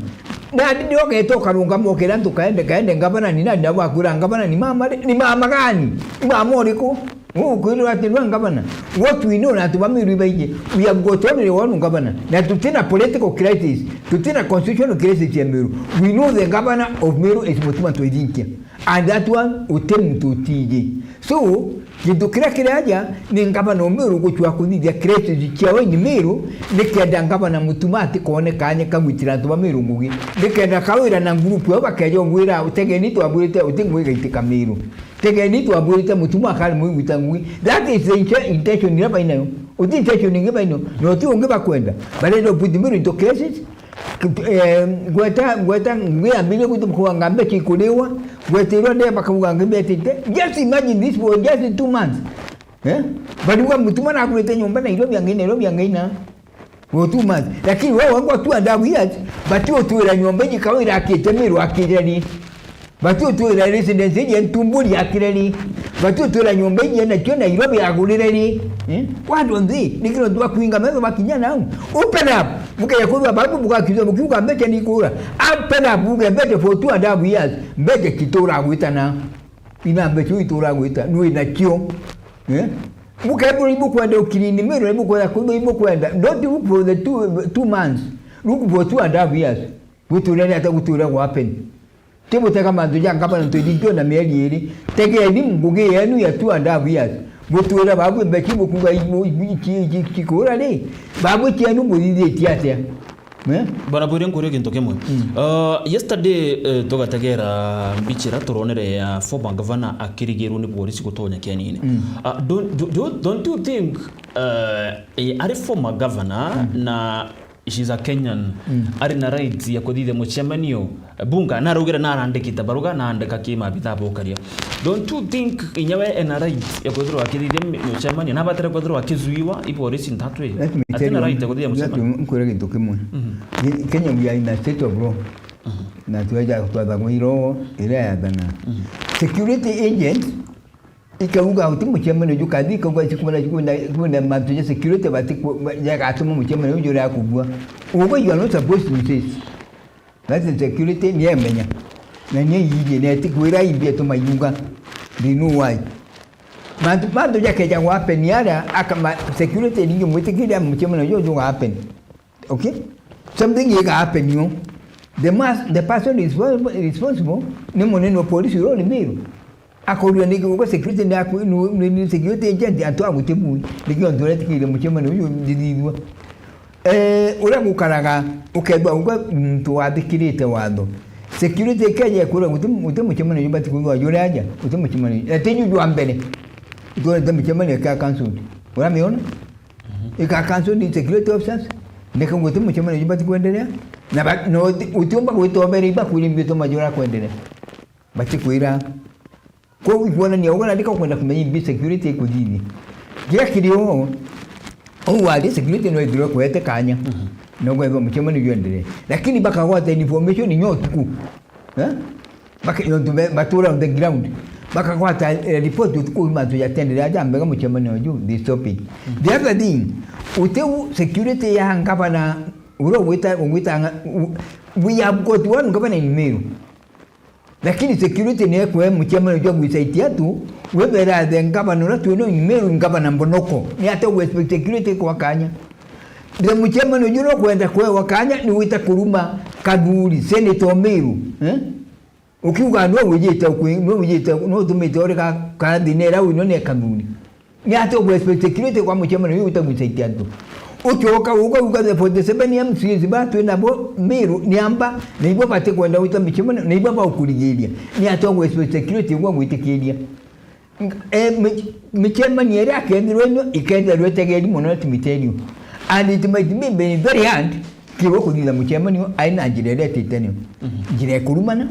Na ndi ndio gete ukarungama ukira antu kaende, kaende ngavana ni nani abo akwira ngavana ni mama ri? Ni mama gani? Ni mama uriku? Ukwirwa ati nwa ngavana. What we know na antu ba Meru ibaingi. We have got only one governor. Na tutina political crisis. Tutina constitutional crisis ya Meru. We know the governor of Meru is Mutuma Twairinkia. And that one, uti muntu utiji. So, gintu kiria kiri aja, ni ngavana o Meru gucua kuthithia crisis ciao in Meru, nikenda ngavana Mutuma atikoneka anye kagwitira antu ba Meru ngugi. Nikenda Kawira na group yao bakeja ugwira, utegeni twabwirite, uti ngugi gaitika Meru. Tegeni twabwirite Mutuma akari mwigwita ngugi. That is the inten-, intention iria bainayo. Uti intention ingi baino, na uti ungi bakwenda. Barenda put Meru into crisis. Eh, ngweta, ngweta, ngugi yambirie gutuma kuga ng'ombe chikuriwa, ngwetirwa nde bakauga ng'ombe etite. Just imagine this for just two months. Eh? Bariuga Mutuma nagurite nyomba Nairobi, angi Nairobi, angi na. For two months. Lakini wewe wangu two and a half years, bati utwira nyomba iji kau irakite Meru akire ri. Bati utwira residence iji Ntumburi akire ri. Bati utwira nyomba iji nakio Nairobi agurire ri. Eh? Watu nthi, nikiro ndwa kuinga metho bakinya nau. Open up. Mukeya kurwa babu bugakiuza bukiuga mbeche ni kura. Open up, buge mbeche for two and a half years. Mbeche kitura gwitana. Ina mbeche itura gwita. Nui nakio. Eh? Mukebura ibukwenda ukirindi Meru, ibukwenda kuiba ibukwenda. Don't look for the two, two months. Look for two and a half years. Gutura ni ata gutura gwa happen. Ti butega mantu ja ngabana ntu ithintio na mieri iri. Tegeni ngugi yenu ya two and a half years. Butwira babu mbechi bukuga ibu-, ibu-, iki-, iki-, ikikura ri? Babu chienu buthithitie atia? Eh? Bwana Bwire, nkurie gintu kimwe. Mm. Uh, yesterday, eh, tugategera mbichira turonere ya former governor akirigirwo ni polisi gutonya kianini. Mm. Uh, don't, do, do, don't you think, uh, eh, ari former governor Mm. na she's a Kenyan, Mm. ari na right ya kuthithia mucemanio, eh, bunga, na araugire na arandikite baruga na andika ki maabitha bokaria. Don't you think inya we ena right ya kwithirwa akithithia mi-, mucemanio, na abatire kwithirwa akizuiwa i polisi in that way? Let me Ati tell na you, right ya kuthithia let mucemanio? me, nkwire gintu kimwe. Mhm. Ni-, Kenya, we are in a state of law. Mhm. Na tweja twathagwa irogo iria yathana. Mhm. Security agent ikauga uti mucemanio jukathi, ikauga sikuna, sikuna, sikuna mantu ja security bati ku-, ba-, jagatuma mucemanio uju uria akugua. Ugo you are not supposed to insist. That is security ni emenya. Na ni irie, ni eti kwira imbia tumayuga. They know why. Mantu, mantu jakeja gwa happen aria, aka ma-, security ningi mwitikiria mucemanio uju uju uga happen. Okay? Something iga happen you. The mas-, the person responsible, responsible ni munene wa polisi uria uri Meru. Akorua niki uga security ni aku-, ni, ni, ni security agent antu agutibui. Niki ontu uretikiire mucemanio uyu ndithithua. Eh, uria gukaraga, ukethwa uga muntu wathikirite watho. Security ikeja ikwira guti, guti mucemanio uyu bati kwigua juri aja, guti mucemanio. Na ti ju jwa mbere. Ikurete mucemanio kia council. Uramiona? Mhm. Ika council ni security officers. Niki guti mucemanio uyu bati kwenderea. Na ba-, no uti-, utiumba gwitobera ibakwire mbito majura kwenderea. Bati kwira. Kwou ikwonania uguo nandi kaukwenda kumenya imbi security ikuthithia. Kiria kiri o, ou wari security no ithirwe kwete kanya. Mhm. No gwethwa mucemanio jwenderee. Lakini bakagwata information inya utuku. Eh? Baka-, nontu be-, batura on the ground. Bakagwata, eh, report utuku mantu jatenderea aja mbega mucemanio ju, they stop it. Mhm. The other thing, utiu security ya ngavana, uria ugwita, ugwita nga-, u-, we have got one governor in Meru. Lakini security ni ekwe mucemanio jwa gwicaitia tu, wibera the ngavana uria twina Meru, ngavana Mbonoko. Ni atia ugwe security kwa kanya? The mucemanio jura ukwenda kwewa kanya ni gwita kuruma Kathuri, senator o Meru, eh? Ukiuga no wijite ukwi-, no wijite, no utumite uri ka, ka thina ira wino ni Kathuri. Ni atia ugwe expect security kwa mucemanio uyu utagwicaitia antu? Ucoka uga, uga the forty seven M C As ba twi nabo Meru ni amba, na ibo batikwenda gwita micemanio, na ibo baukurigiria. Ni atia ugwe expect security ugwa gwitikiria? Ng-, eh, mi-, micemanio iria akethirwa ino, ikethirwa itegeri mono, let me tell you. And it might be very, very hard kiwa kuthitha mucemanio aina njira iria itite nio. Mhm. Njira ikurumana,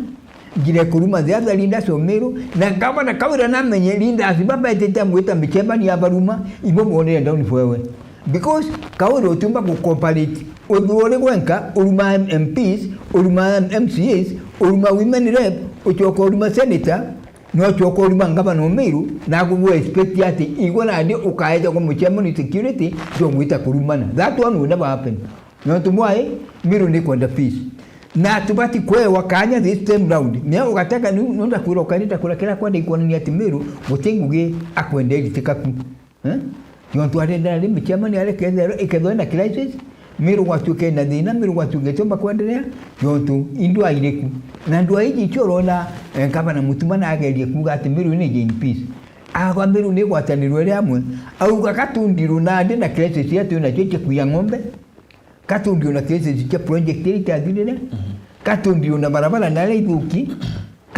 njira ikuruma the other leaders of Meru, na ngavana Kawira namenye leaders babetete amwita micemanio ya baruma, ibo bonere down for we. Because Kawira utiumba ku cooperate, uthuri gwenka, uruma M Ps, uruma M C As, uruma women rep, ucoka uruma senator, no ucoka uruma ngavana o Meru, na kugu expect ati igwe nandi ukaeja kwa mucemanio security, jogwita kurumana. That one will never happen. Nontu bwai, Meru ni kwenda peace. Na tubati kwewa kanya this time round. Nia ugateka ni, nonda kwira ukari, ndakura kira kwenda ikwonania ati Meru, guti ngugi akwenda iritika ku. Eh? Nontu arenda ri micemanio ari kethirwa ikethwa ina crisis, Meru gwatuika ina thina, Meru gwatuika itiumba kwenderea, nontu indwaa iri ku. Na ndwaa iji icio urona, eh, ngavana Mutuma nagerie kuuga ati Meru ni in peace. Agwa Meru ni igwatanirwe ri amwe, auga Gatundiru nandi na crisis iria twi nacio cia kuia ng'ombe, Gatundiru na crisis cia project iria itathirire, Mhm. Gatundiru na barabara naria ithuki,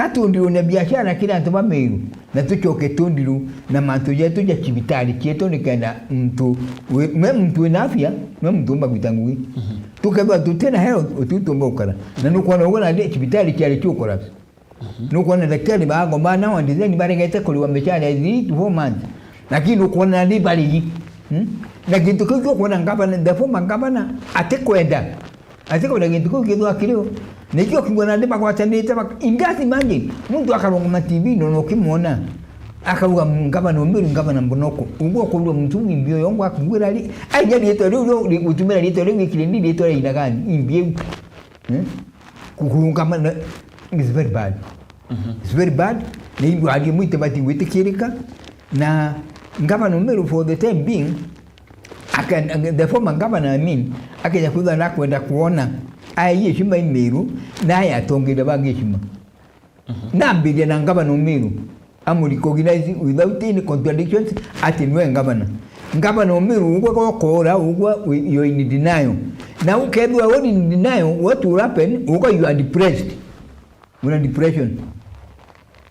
Ka tundirwe na biashara kiri antu ba Meru, na tucoke tundirwe na mantu jetu ja cibitari cietu, nikenda muntu wi-, me muntu wina afya, me muntu umba gwita ngugi. Mhm. Tukethirwa tutina health, utiu tumba gukara. Na nukwona uguo nandi cibitari ciari ciu collapse. Mhm. Nukwona daktari bagomba now and then baregete kuriwa mishara ya three to four months. Lakini nukwona nandi barigi. Hmm? Na gintu kiu kiukwona ngavana, the former governor atikwenda. Ati kwenda gintu kiu kithwa kiri o. Na ikio kiuga nandi bagwatanite bak-, in just imagine, muntu akarungama T V-ini na ukimwona. Akauga, "Ngavana Umiru, ngavana Mbonoko." Uguo ukurua muntu wimbi uyo ngwa kugwira ri. Ai, nya riitwa riu, riu, ri-, gutumira riitwa riu gikirindi riitwa ria inagani, imbi iu. Eh? Kukurungama na, it's very bad. Mhm. It's very bad. Na imbi aria mwite bati gwitikirika. Na ngavana Umiru for the time being, Aka-, the former governor, I mean, akeja kwithwa nakwenda kwona ai heshima i Meru, naye atongeria bangi heshima. Mhm. Nambiria na ngavana Umiru, amu recognize without any contradictions ati niwe ngavana. Ngavana Umiru, ugwe gokora, ugwe wi-, you're in denial. Na ukethirwa uri in denial, what will happen? Uga you are depressed. Una depression.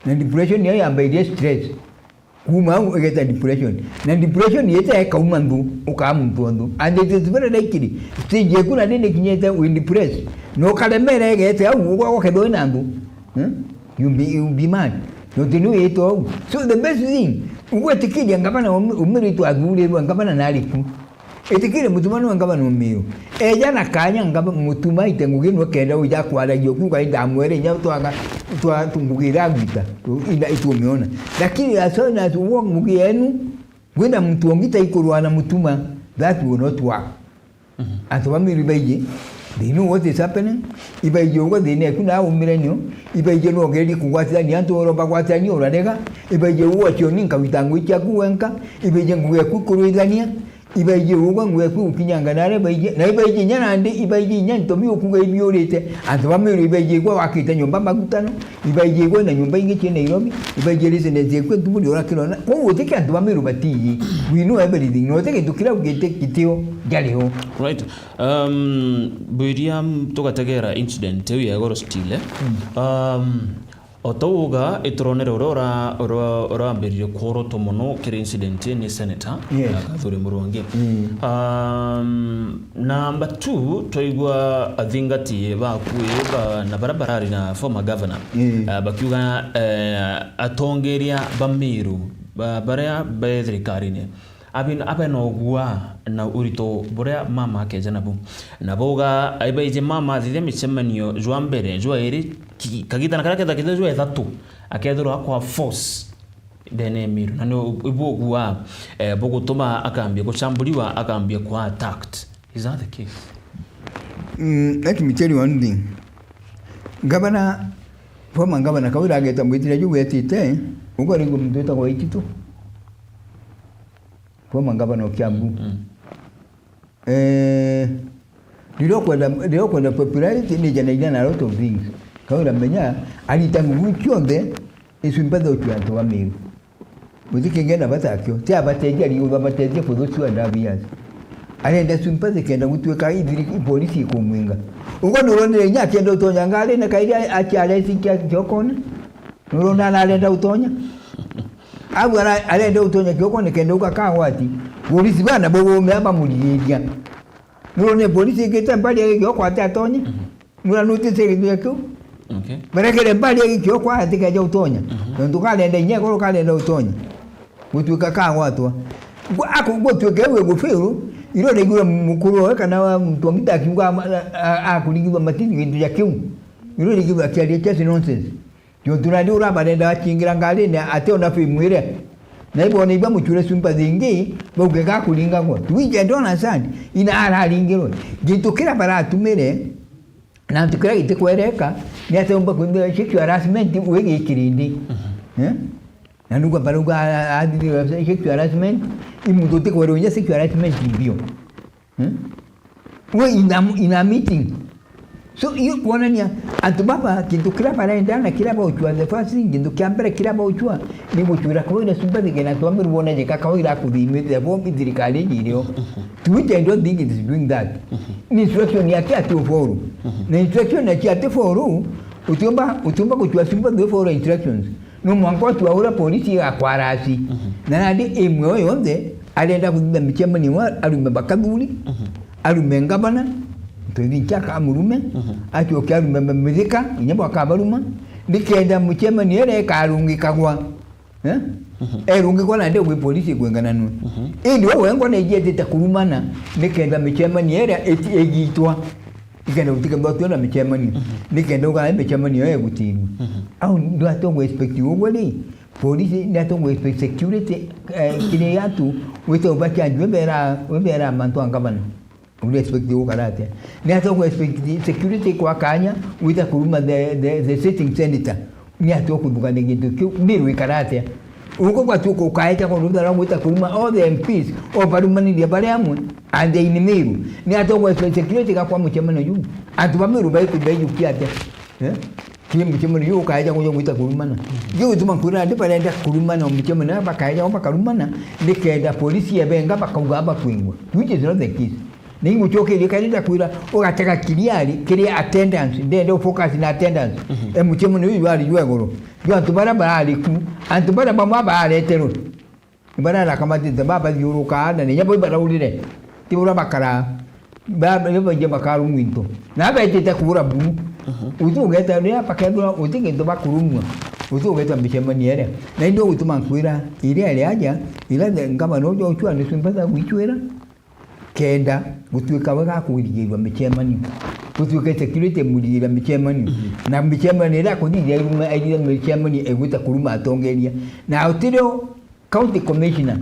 Na depression niyo yambairie stress. Kuma au igeta depression. Na depression yete ikauma nthu, ukaa muntu wa nthu. And it is very likely. Stage yeku na nini kinyete wi depressed. Na ukaremera igete au, ugwa ukethwa wina nthu. Hmm? You be, you be mad. No tini wito au. So the best thing, ugwetikiria ngavana umi-, umiritwe athurirwe ngavana nari ku. Itikire mutumwa niwe ngavana Umiru. Eja na kanya ngava-, mutumwa aite ngugi niwe kenda uja kwaragia ukiuga indamwere inya twaga, twa, tu-, ngugi iria agwita. Tu-, ina itumiona. Lakini as soon as uwo ngugi yenu, kwina muntu ungi ta ikurwa na mutumwa, that will not work. Mhm. Antu ba Meru ibaiji, they know what is happening. Ibaiji ugo thina eku na umire nio. Ibaiji no ngerie kugwatithania antu oro bagwatithania urarega. Ibaiji ugo cioni nkawita ngugi ciaku wenka. Ibaiji ngugi eku kurwithania. Ibaiji ugwa ngugi eku gukinyanga nare baiji, na ibaiji inya nandi, ibaiji inya ntomi ukuga ibiurite. Antu ba Meru ibaiji igwa wakite nyomba magutano, ibaiji igwa na nyomba ingi cie Nairobi, ibaiji residence eku ntubu ni urakirona. Kwou gutiki antu ba Meru batiiji. We know everything. No te gintu kiria ugite kitio jariho. Right. Um, bwiria tugategera incident iu ya igoro stile. Mm. Um, O ta uga, ituronere uria ura-, ura-, urambiririe kworotwa mono kiri incident ni senator, yes, ya Gathuri Murungi. Mm. Um, number two, twaigua athingati baku ba, na baria barari na former governor, mm, uh, bakiuga, eh, atongeria ba Meru, ba, baria be thirikarine, Abe-, abe na ugua na urito buria mama akeja nabu. Na bauga, aibaije mama athithia micemanio jwa mbere, jwa iri, ki-, kagitana karia kethira kethira jwa ithatu, akethirwa akwa force ndene ya Meru. Na ni u-, ibu ugua, eh, bugutuma akambia gucamburiwa, akambia kwa attacked. Is that the case? Mm, let me tell you one thing. Gavana, former governor Kawira ageta mwitire juu wetite, ugo ringo muntu wetagwa Waititu. Former governor of Kiambu. Mm. Eh, riria ukwenda, riria ukwenda popularity, ni janagia na a lot of things. Kawira menya, arita ngugi cionthe, isu mbethe ucua antu ba Meru. Guti kingi ena bata akio. Ti abateithia, ari ubabateithia for those two and a half years. Arenda sympathy kenda gutuika ithiri-, ipolisi ikumwinga. Ugo nuronire inya akenda utonya ngari na kairi a-, aciaresi kia kiokone. Nurona na arenda utonya. Au ara-, arenda utonya kiokone kenda uga kagwati. Polisi bana bo bome aba murigiria. Nurone polisi ikite mbari ya kioko ati atonye. Mhm. Nura nutite githua kiu. Okay. Barekere mbari ya kioko ati kaja utonya. Mhm. Nontu karenda inya igoro karenda utonya. Gutuika kagwatwa. Gu-, aku-, gutuika iwe gufiru, iro ndaigua mukuru we kana wa muntu angita akiuga ama-, a-, a-, akuringithwa matiti gintu ja kiu. Iro ndaigua akiaria just nonsense. Jontu nandi urabarenda akingira ngarine ati ona fame iria. Na ibona iba muchure sympathy ingi, bauge gakuringagwa. To which I don't understand. Ina araringirwe. Gintu kiria baratumire, na antu kiria gitikwereka, ni ati umba kwithirwa sexual harassment wi gikirindi. Mhm. Eh? Na nuga barauga a-, a-, athithirwe sexual harassment, i muntu utikwerwa inya sexual harassment ibio. Hmm? We in a, in a meeting. So, iyo kwonania antu baba, kintu kiria barenda na kiria bauchwa, the first thing, kintu kia mbere kiria bauchwa, ni guchwira Kawira sympathy kenda antu ba Meru bone jeka Kawira akuthimite bo thirikari iji irio. To which I don't think it is doing that. Ni instruction yake ati uforu. Na instruction yake ati foru, Utiumba, utiumba gutua simba the for instructions. No mwanka utua uria polisi igakwarasi. Mhm. Na nandi imwe o yonthe arenda kuthitha micemanio wa arume bakathuri, mhm, arume ngavana, tuthi nchaka murume, mhm, acoke arume mamithika, inya bwakabaruma, nikenda micemanio iria ikarungikagwa. Eh? Mhm. Erungikwa nandi gwi polisi ikwengananua. Mhm. Indi we wengwa nejietite kurumana nikenda micemanio iria iti-, igitwa. Nikenda gutikethwa twina micemanio. Mhm. Nikenda ugaa micemanio iyo igutirua. Mhm. Au ndio atogwa expect ugwe ri? Polisi ni atogwa expect security, eh, kiri antu wite ubakia njwe bera, bera mantu a ngavana. Uri expect gukara atia? Ni atia ugu expect security kwa kanya wita kuruma the, the, the sitting senator? Ni atia ukuthugania gintu kiu? Ni wikara atia? Uko kwa tu kukaeja kwa rutha rwa gwita kuruma all the M Ps, o barumaniria bari amwe, and they in Meru. Ni atia ugu expect security gakwa mucemano juu? Antu ba Meru baiku baijukia atia? Eh? Kiri mucemano juu ukaeja kuja gwita kurumana. Juu gituma nkwira andi barenda kurumana o mucemano na bakaeja o bakarumana, nikenda polisi ebenga bakauga bakwingwa. Which is not the case. Na ingucokerie kairi ndakwira, ugatega kiriari, kiri attendance, ndenda ufocus na attendance. Mhm. E mucemano uyu jwari jwa iguru. Jwa antu baria barari ku, antu baria bamwe bareterwe. Ni baria arakamatite babathiurukaa, na ninya bo ibaraurire. Ti uria bakaraa. Ba, ni baingi bakarumwa into. Na betite kuura buru. Mhm. Uti ugeta ria bakethirwa uti gintu bakurumwa. Uti ugeta micemania iria. Na indio gutuma nkwira, iria iri aja, ira the ngavana uju ucu andu simba gwicwira. Kenda gutuika wega kurigirwa micemanio. Gutuike security murigirwa micemanio. Mhm. Na micemanio iria kuthithia irume, aithithia micemanio igwita kuruma atongeria. Na utirio county commissioner,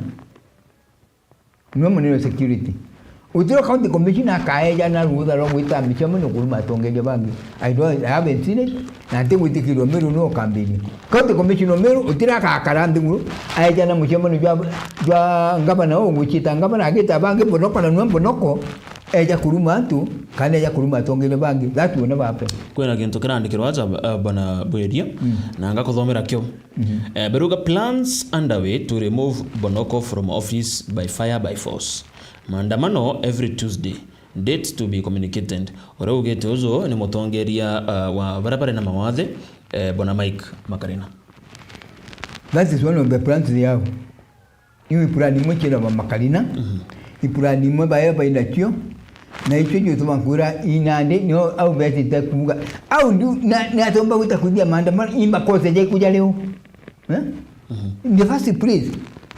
niwe munene wa security. Utirio county commissioner akaeja na rutha rwa gwita micemanio kuruma atongeria bangi. I don't, I haven't seen it. Na ntigwitikirwa Meru no kambiria. County Commissioner Meru utira akakara nthiguru, aeja na mucemanio jwa, jwa ngavana ugwicita ngavana agita bangi mbonoko na nwe mbonoko, eja kuruma antu, kana eja kuruma atongeria bangi. That will never happen. Kwina gintu kirandikirwa aja, uh, bwana Bweria, mm, na ngakuthomera kio. Mhm. Eh, beruga plans underway to remove Bonoko from office by fire by force. Maandamano every Tuesday. Date to be communicated. Uria ugite uju ni mutongeria, uh, wa baria bari na mawathe, eh, bwana Mike Makarina. That is one of the plans they have. Iu ipurani imwe ciina ba Makarina, mhm, ipurani imwe bae baina cio, na icio ndio tuma nkwira inandi nio au betite kuuga. Au ndu, na, ni atomba gwita kuthia maandamano, imba kose jai kuja leo. Eh? Mhm. In the first place,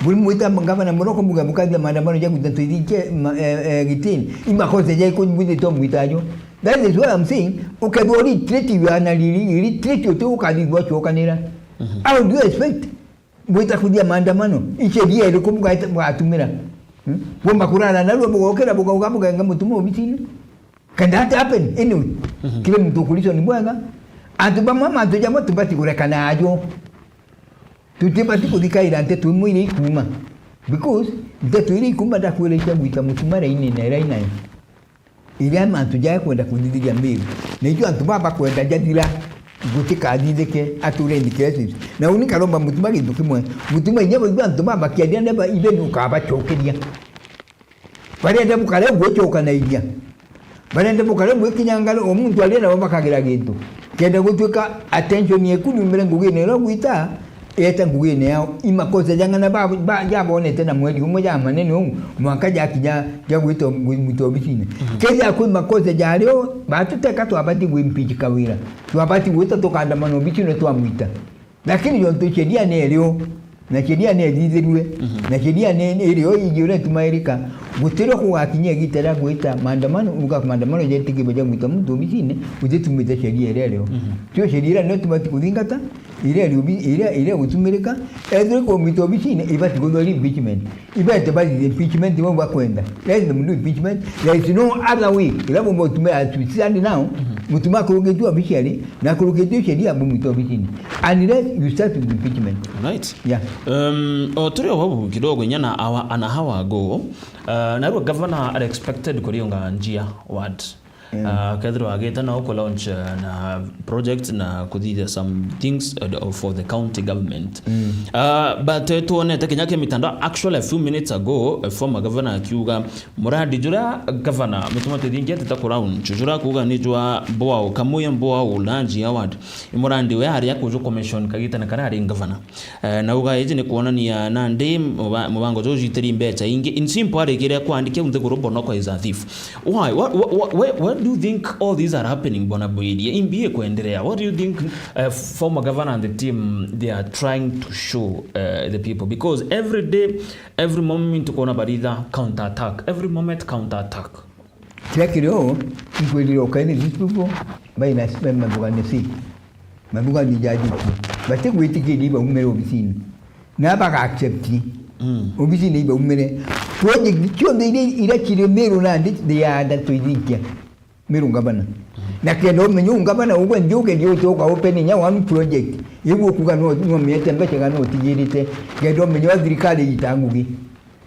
buri mwita ngavana Muroko muga mukathia maandamano ja gwita tuithiche ma-, eh, eh, gitini. Imba kose jai kuja bwithitwe mwita ajo. That is what I'm saying. Ukethwa uri treat you ana lili, iri treat you tu ukathithwa chokanira. Mhm. How do you expect? Bwita kuthia maandamano, icheria iriku bugaita-, bugatumira? Hmm? Bumba kurara narua, bugokira, bugauga, bugenga mutuma obicini. Can that happen anyway? Mhm. Kiri muntu ukulishwa ni bwega. Antu bamwe, mantu jamwe tubati kurekana ajo. Tutibati kuthikaira nteto imwe iria ikuma. Because nteto iria ikuma ndakwira icia gwita mutuma raini na irainayo. Iria mantu jaya kwenda kuthithiria Meru. Na icio antu baba kwenda jathira, gutikathithike, ature in crisis. Na uni karomba mutuma gintu kimwe. Mutuma inya bo antu baba kiathira neba ibe ni ukabacokeria. Barenda bukare gwicokanairia. Barenda bukare mwikinyangana, o muntu aria nabo bakagira gintu. Kenda gutuika attention yeku niumire ngugine iria gwita, Eta ngugine yao, i makosa jang'ana ba, ba, jabonete na mweri umwe ja manene uu, mwanka jakinya ja gwita gwi-, gwita obisine. Mhm. Kethira kwi makosa jario, batuteka twabati gwimpeach Kawira. Twabati gwita tukandamana obisine twamwita. Lakini jontu sheria nerio, na sheria nethithirue, mhm, na sheria ne, nerio iji uria tumairika, gutirio kugakinya igita ria gwita maandamano, uga maandamano jetikirwe ja gwita muntu obisine, utitumite sheria iria rio. Mhm. Tio sheria iria nio tubati kuthingata, iria riubi-, iria, iria gutumirika, ethirwa kumwita obicine, ibati kuthwa impeachment. Ibete bathithie impeachment, bau bakwenda. Let them do impeachment. There is no other way. Ila bumba utumira as we stand now, mhm, mutuma akurukitue officially, na akurukitue sheria bumwita obicine. Unless you start with impeachment. Right. Yeah. Um, o turi o bau kidogo, inya na hour, an hour ago, uh, narua governor are expected kuriunga Njia ward. Mm. Ah, kethirwa agita no ku launch, ah, na project na kuthithia some things, uh, for the county government. Mm. Ah, but, eh, tuonete kinya kia mitandao, actually a few minutes ago, eh, former governor akiuga murandi juria governor Mutuma Kithinji atita ku launch, juria kuuga ni jwa Mboa Kamuya Mboa Lanji Award, i murandi uria aria kuju commission kagitene karia ari governor. Eh, na uga iji ni kuonania nandi muba-, mubango juju jwitiri mbecha ingi. In simple, arikire kwandike nthiguru Bonoko is a thief. Why? What, what, what, where, where do you think all these are happening, Bwana Bwiria? Imbi ikwendelea? What do you think, uh, former governor and the team, they are trying to show, uh, the people? Because every day, every moment, tukona baritha counter attack. Every moment, counter attack. Kiria kirio, nkwirire ukaini these people, by na, by mathugani si. Mathugani jaji tu. Bati gwitikiria ibaumire obisini. Na baga accept. Mm. Obisini ibaumire. Project cionthe iria, iria ciri Meru nandi, they are under to ithinkia. Meru ngavana. Mm. Na kenda umenye u ngavana ugwe nthi ugerie ucoka open inya one project. Igu ukuga no, no miete mbeca kana utigirite. Kenda umenye wa thirikari ita ngugi.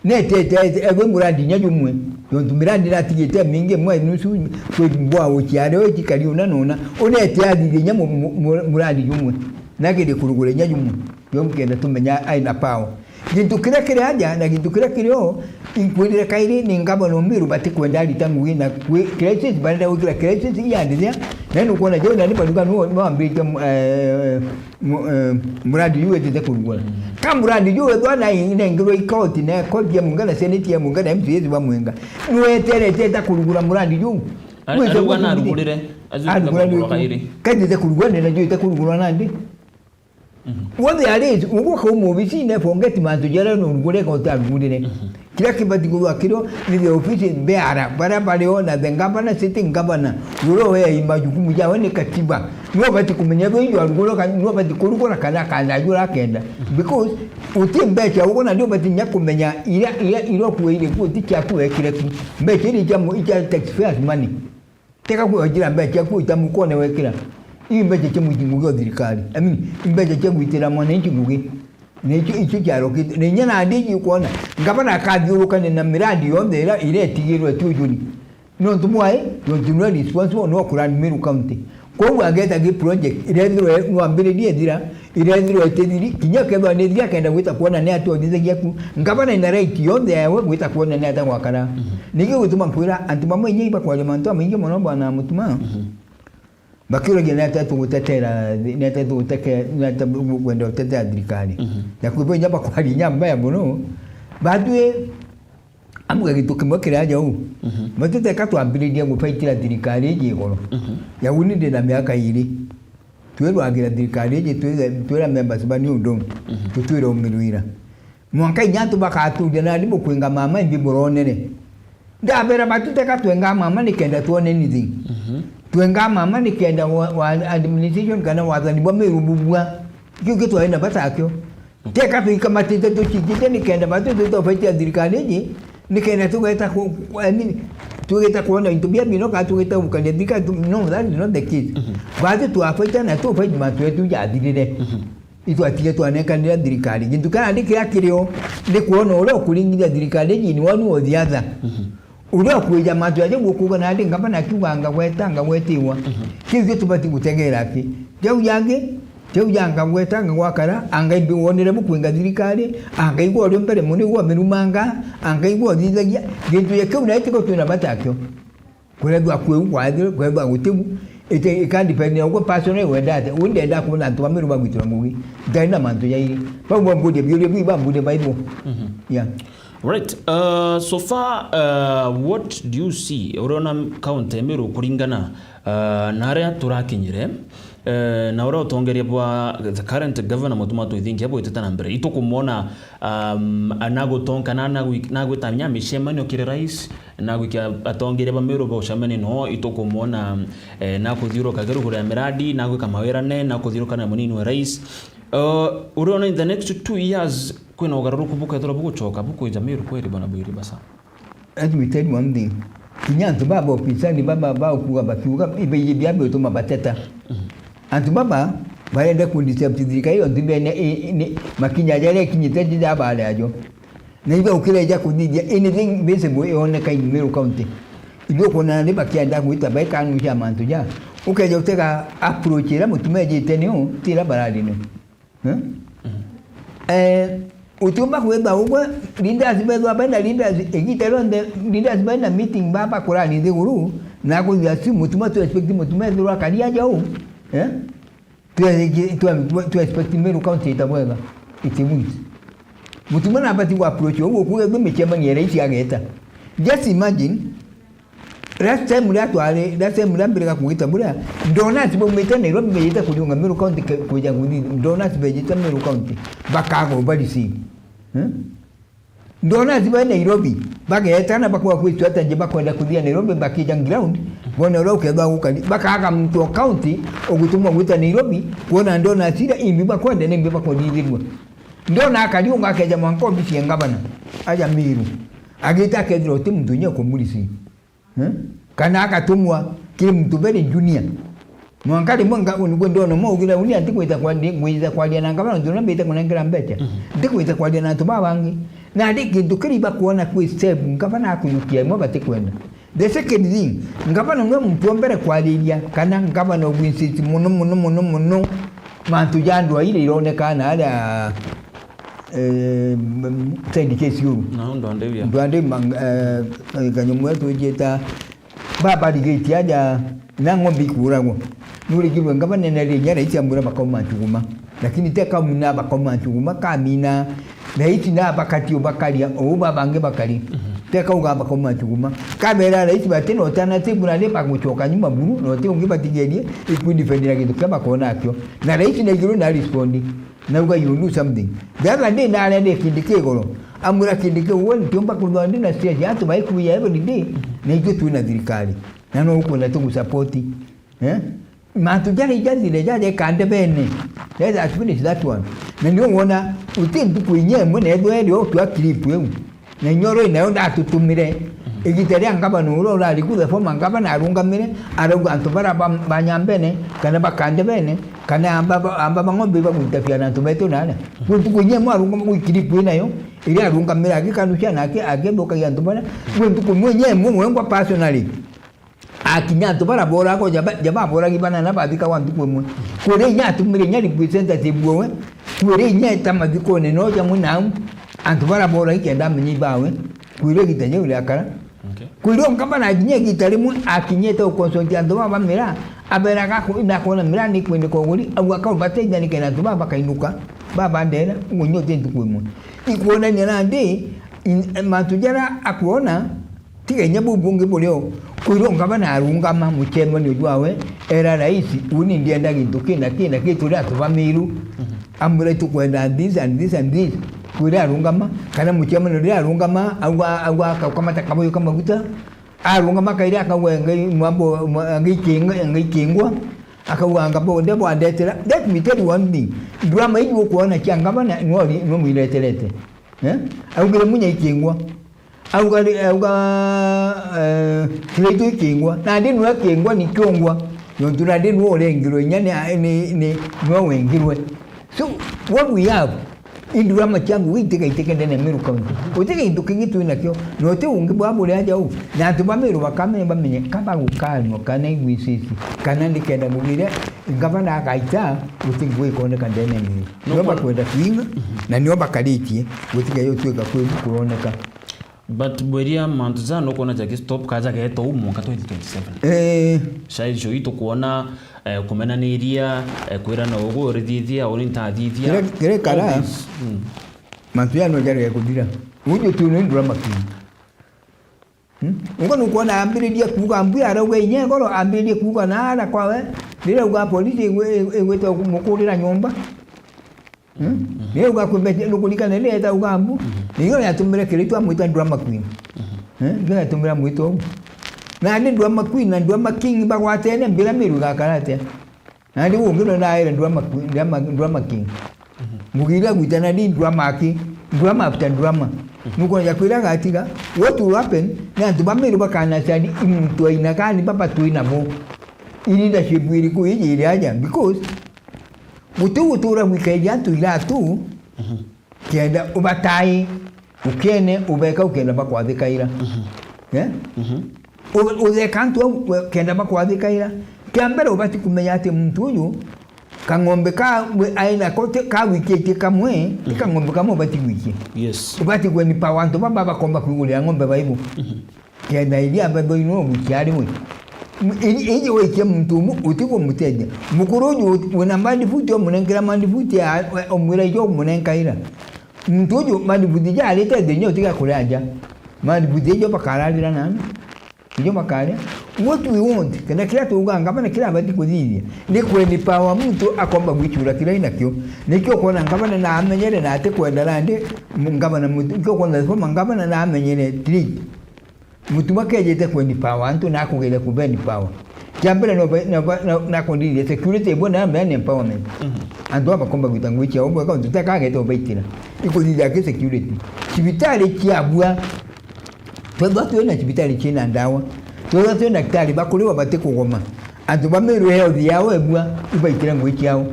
Netete, egwe murandi inya jumwe. Yontu mirandi natigite mingi mwe nusu kwi bwa uciare we cikari una nona. Unete athithia inya mu-, mu-, mu-, murandi jumwe. Na kiri kurugura inya jumwe. Yo mkenda tumenya aina pao. Gintu kiria kiri aja na gintu kiria kiri o, inkwirire kairi ni ngavana Miru batikwenda arita ngugi na kwi-, crisis, barenda gwikira crisis iandithia, na nukwona jo na ni baruga no, no ambite, eh, mu-, eh, murandi ju wetite kurugura. Mm. Ka murandi ju wethwa na i-, nengirwe i koti, na koti ya Muungano, seneti ya Muungano, M C As ba Muungano. Nweterete eta kurugura murandi ju. Ari-, Wete arauga kurugura narugurire, azu arugura kurugura ju. Kairi. Kaitite kurugura, nena ju ite kurugura nandi. Mhm. Wothe ari, uguo kauma obisine, forget mantu jaria nurugure ka utarugurire. Mhm. Kiria kibati kuthwa kirio ni the office bearer, baria bari o na the governor, sitting governor, uria uheai majukumu jawe ni katiba. Niwe ubati kumenya thuu injo arugura ka-, niwe ubati kurugura kana kana ajura akenda. Because uti mbeca uguo na niwe ubati nya kumenya iria, iria, iria ukueire ku uti ciaku wekire ku. Mbeca iria icia mu-, icia taxpayers money. Teka kwejira mbeca ciaku ita mukone wekira. Ii mbeca cia muiti ngugi o thirikari. I mean, ii mbeca cia gwitira mwananchi ngugi. Na icio, icio ciarokite. Na inya nandi ikwona, ngavana akathiurukania na mirandi yonthe ira iretigirwe ti ujuri. Nontu mwai, nontu nwe responsible no kurani Meru County. Kwou ageta gi project, irethirwe nwambiririe ithira, irethirwe itithiri, kinya kethwa ni ithira akenda gwita kwona ni atia uthithagia ku. Ngavana ina right yonthe yawe gwita kwona ni atia gwakara. Mhm. Niki gutuma nkwira antu bamwe inya ibakwaria mantu amaingi mono bwana Mutuma. Mhm. Bakiuragia ni atia tugutetera, ni atia tuguteke, ni atia kwenda gutetera thirikari. Mhm. Na kwi bo inya bakwaria inya mbaya mono. Batwi Amuga gintu kimwe kiri aja uu. Mhm. Matuteka twambiririe gubaitira thirikari iji igoro. Mhm. Ya uni ndina miaka iri. Twirwagira thirikari iji twire, twira members ba New Dawn. Mhm. Tutwire umirwira. Mwanka inya antu bakaturia nandi bukwinga mama imbi buronere. Ndabera batuteka twenga mama nikenda twone anything. Mhm. Twenga mama nikenda wa, wa administration kana wathani bwa Meru bubua. Kiu gitwari na bata akio. Teka twikamatite tucikite nikenda batu tutobaitia thirikari iji, nikenda tugeta ku, ku, I mean, tugeta kuona into bia bino ka tugeta gukania thirikari tu, no, that is not the case. Mhm. Batu twabaita na tubaiti mantu yetu jathirire. Mhm. Itwatige twanekanira thirikari. Gintu kana ndi kiria kirio, ni kuona uria ukuringithia thirikari iji ni one or the other. Mhm. Uria ukwija mantu jaja gukuuga nandi ngavana akiuga ngagweta, ngagwetiwa. Mhm. Kiu gitubati gutegera aki. Jau jangi, jau ja ngagweta, ngagwakara, anga imbi wonere bukwinga thirikari, anga igwa urio mbere mono igwa mirumanga, anga igwa uthithagia. Gintu ja kiu nae tiko twina bata akio. Kurethwa kwiu kwathire, kurethwa gutibu, ite, ikandipendera uguo personally wendate. Uu ndenda kuona antu ba Meru bagwitira ngugi. Ntari na mantu jairi. Bau bamburia biuria biu bamburia Bible. Mhm. Yeah. Right. Uh, so far, uh, what do you see? Uriona county ya Meru kuringana, uh, na aria turakinyire, uh, na uria utongeria bwa the current governor Mutuma Kithinji bwitite na mbere. Itukumwona, um, nagutonga na nagwi-, nagwita nya micemanio kiri rais, nagwikia atongeria ba Meru bocemania no, itukumwona, eh, nakuthiuruka kiruguru ya miradi, nagwika mawirane, nakuthiuruka na munini wa rais. Uh, uriona in the next two years, kwina ugaruruku bukethirwa bugucoka, bukwija Meru kweri, bwana Bwiri Basa? Let me tell you one thing. Kinya antu baba upinzani baba baukuga bakiuga ibe biabe utuma bateta. Mhm. Antu baba barenda ku disrupt thirikari iyo nthi bene i, i, ni makinya jaria ikinyite jija bare ajo. Na ibe ukireja kuthithia anything visible ioneka in Meru County. Ndio kuona ni bakienda gwita baikanu cia mantu ja. Ukeja utega approach ira mutuma ejite niu, tira barari niu. Eh? Eh, utiumba kwithwa ugwe, leaders bethwa baina leaders, igita rionthe, leaders baina meeting baba kurani nthiguru, na kuthia si mutuma tu expect mutuma ethirwa akari aja u. Eh? Tu, tu, tu, tu expect Meru County ita bwega. It won't. Mutuma na abati ku approach uu, ukuge gwe micemanio ya raisi ageta. Just imagine, last time ria twari, last time ria mbere ga kugita buria, ndona ati baumite Nairobi bejite kuriunga Meru County ke-, kuja kuthi, ndona ati bejite Meru County, bakaga ubarisi. Eh? Ndona ati ba Nairobi, bageetana bakwa kwitwa ata nje bakwenda kuthia Nairobi, bakija ground, bone uria ukethwa gukari, bakaga muntu o county ugutumwa gwita Nairobi, kuona ndona ati ira imbi bakwenda na imbi bakuthithirua. Ndona akari unga akeja mwanka obisi ya ngavana, aja Meru, agita akethirwa uti muntu inya ukumurisi. Eh? Kana agatumwa kiri muntu very junior. Mwanka rimwe nga-, nigwe ndona mwe ugira uni anti gwita kwa-, ndi-, ngwita kwaria na ngavana, nontu na mbite kunengera mbeca. Mhm. Ndi gwita kwaria na antu babangi. Na ndi kintu kiri bakuona kwi step, ngavana akujukia imwe batikwenda. The second thing, ngavana nwe muntu wa mbere kwariria, kana ngavana ugwinsist muno, muno, muno, muno, mantu ja andu aire ironekana aria eh, m-, m-, side case uru. Na ndo ndewia. Ndo ande mang-, eh, eh, kanyamu wetu ejeta, baba rigiti aja, na ng'ombe ikuragwo. Nurigirwe ngavana nene rinya raisi amwira bakauma Nchuguma. Lakini te kaumina bakauma Nchuguma, kamina raisi na bakatio bakaria, ou babangi bakari. Mhm. Te kauga bakauma Nchuguma. Kabera raisi bati na alternative na ni bagucoka nyuma buru, na uti ungi batigerie, ikwindifendira gintu kia bakona akio. Na raisi na iguru na respond. Nauga, "You do something." The other day, naarende kindi ki goro. Amwira kindi ki, "Wewe ntiumba kuthwa ndi na stress ya antu baikuya every day, na itwe twina thirikari. Na no ukwenda tugusupport." Eh? Mantu jaria ijathire jaja ikandebene. Let us finish that one. Na nio wona, uti ntuku inya imwe na ethwe eri o twa clip iu. Na inya oro inayo ndatutumire. Mhm. Igita ria ngavana uria urari ku, the former ngavana arungamire, arauga antu baria ba, ba Nyambene, kana ba Kandebene, kana amba ba, amba ba ng'ombe ibagwitabia na antu betu nana. Mhm. Gwe ntuku inya imwe arungama gwi clip inayo, iria arungamire agikanusha na aki-, akithukagia antu baria. Gwe ntuku imwe inya imwe mwengwa personally. Akinya antu baria booragwa, jaba, jababoragi banana bathikagwa ntuku imwe. Kwiri inya atumire inya representative owe, kwiri inya eta mathikone no jamwe nau, antu baria booragi kenda amenye ibawe, kwiri igita jau riakara. Okay. Kwiri o ngavana akinya igita rimwe, akinyite uconsultia antu baba mira, aberaga ku-, na kuona mira ni kwendeka uguri, au akaubateithia nikenda antu baba bakainuka, baba ndera, uguo nyo ti ntuku imwe. Ikuonania nandi, in-, mantu jaria akuona, Tiga inya buu bungi burio, kwirwo ngavana arungama mucemanio jwawe, era raisi, uni ndienda gintu ki na ki na ki turi antu ba Miru. Mhm. Amwira, "Tukwenda this and this and this." Kwira arungama, kana mucemanio riria arungama, auga, auga akaukamata kabuyu ka maguta, arungama kairi akauga, "Ngai mwambo, mwa-, ngai kinga, ngai kingwa." Akauga, "Ngabo nde bwandetera." Let me tell you one thing. Drama iji ukwona cia ngavana, nwe uri-, nwe mwireterete. Eh? Augire, "Munya ikingwa." Auga ri-, auga, eh, Kiraitu ikingwa. Nandi nwe kingwa ni kiongwa. Nontu nandi nwe urengirwe inya ni, ni, ni, nwe wengirwe. So, what we have, indurama cia ngugi itigaitike ndene ya Meru County. Guti gintu kingi twi nakio. Na uti ungi bwa buri aja u. Na antu ba Meru bakamenya bamenye ka bagukanwa kana igwisisi. Kana nikenda ngugi iria ngavana agaita, guti ngugi ikoneka ndene ya Meru. Nio bakwenda kwinga, na nio bakaritie, gutiga yo twika kwi kuroneka. But bweria mantu ja nukwona jagi stop ka jageeta uu mwanka twenty twenty-seven. Eh. Shai jo itukwona, eh, kumenaniria, eh, kwirana ugu urithithia, uri ntathithia. Kire, kire kara, all this. Mm. Mantu ya no jarege kuthira. Uju tu ni ndura matu. Hmm? Ugo nukwona ambiririe kuuga mbuya, arauga inya igoro, ambiririe kuuga naara kwawe, riria auga polisi igwi-, igwite mukurira nyomba. Hmm? Mhm. Riria auga kwimbetia nukurikana riria eta uga mbu, mhm, niyo yatumire Kiraitu amwita drama queen. Mhm. Eh, niyo yatumire amwita ugu. Na ni drama queen na drama king bagwatene mbira Miru igakara atia? Nandi ungi no naire drama queen, drama, drama king. Mhm. Ngugi iria agwitana ni drama aki, drama after drama. Mhm. Nukwona kwira gatiga, what will happen, ni antu ba Miru bakanacani i muntu aina gani baba twi nabo. I leadership iriku iji iri aja, because guti gutura gwikairia antu iratu, mhm, kenda ubatai, ukene, ubeka ukenda bakwathikaira. Mhm. Eh? Mhm. U-, utheka antu au we-, kenda bakwathikaira. Kia mbere ubati kumenya ati muntu uyu kang'ombe ka we aina ko ti kagwikitie kamwe, ti kang'ombe kamwe ubati gwikia. Yes. Ubati kwe empower antu baba bakomba kwigurira ng'ombe baibu. Kenda iria baba ino gwikia ari we. M-, iji, iji waikia muntu umu utigumutethia. Mukuru uju wina madibuti omunenkera madibuti ya, omwira ijo omunenkaira. Muntu uju madibuti ja arite thi nyo tiga kuria nja. Madibuti ijo bakararira nani? Ijo bakaria. What we want, kana kiria tuuga ngavana kiria abati kuthithia, ni kwe empower muntu akomba gwicura kiria inakio. Nikio ukoona ngavana na amenyere na atikwenda nandi, m-, ngavana mutu-, nikio ukoona former ngavana na amenyere, at least, mutuma kejite kwe empower antu na akugeria kube empower. Kia mbere no ba-, no ba-, no, na kundithia security ibwe na mbere ni empowerment. Antu aba bakomba gwita ngugi ciao bwega, untu tekagete ubaitira. Ikuthithia ki security. Cibitari ciabua, Twethwa twina cibitari cina ndawa, twethwa twina ndagitari bakuriwa bati kugoma, antu ba Meru health yao ebua, ibaikira ngugi ciao.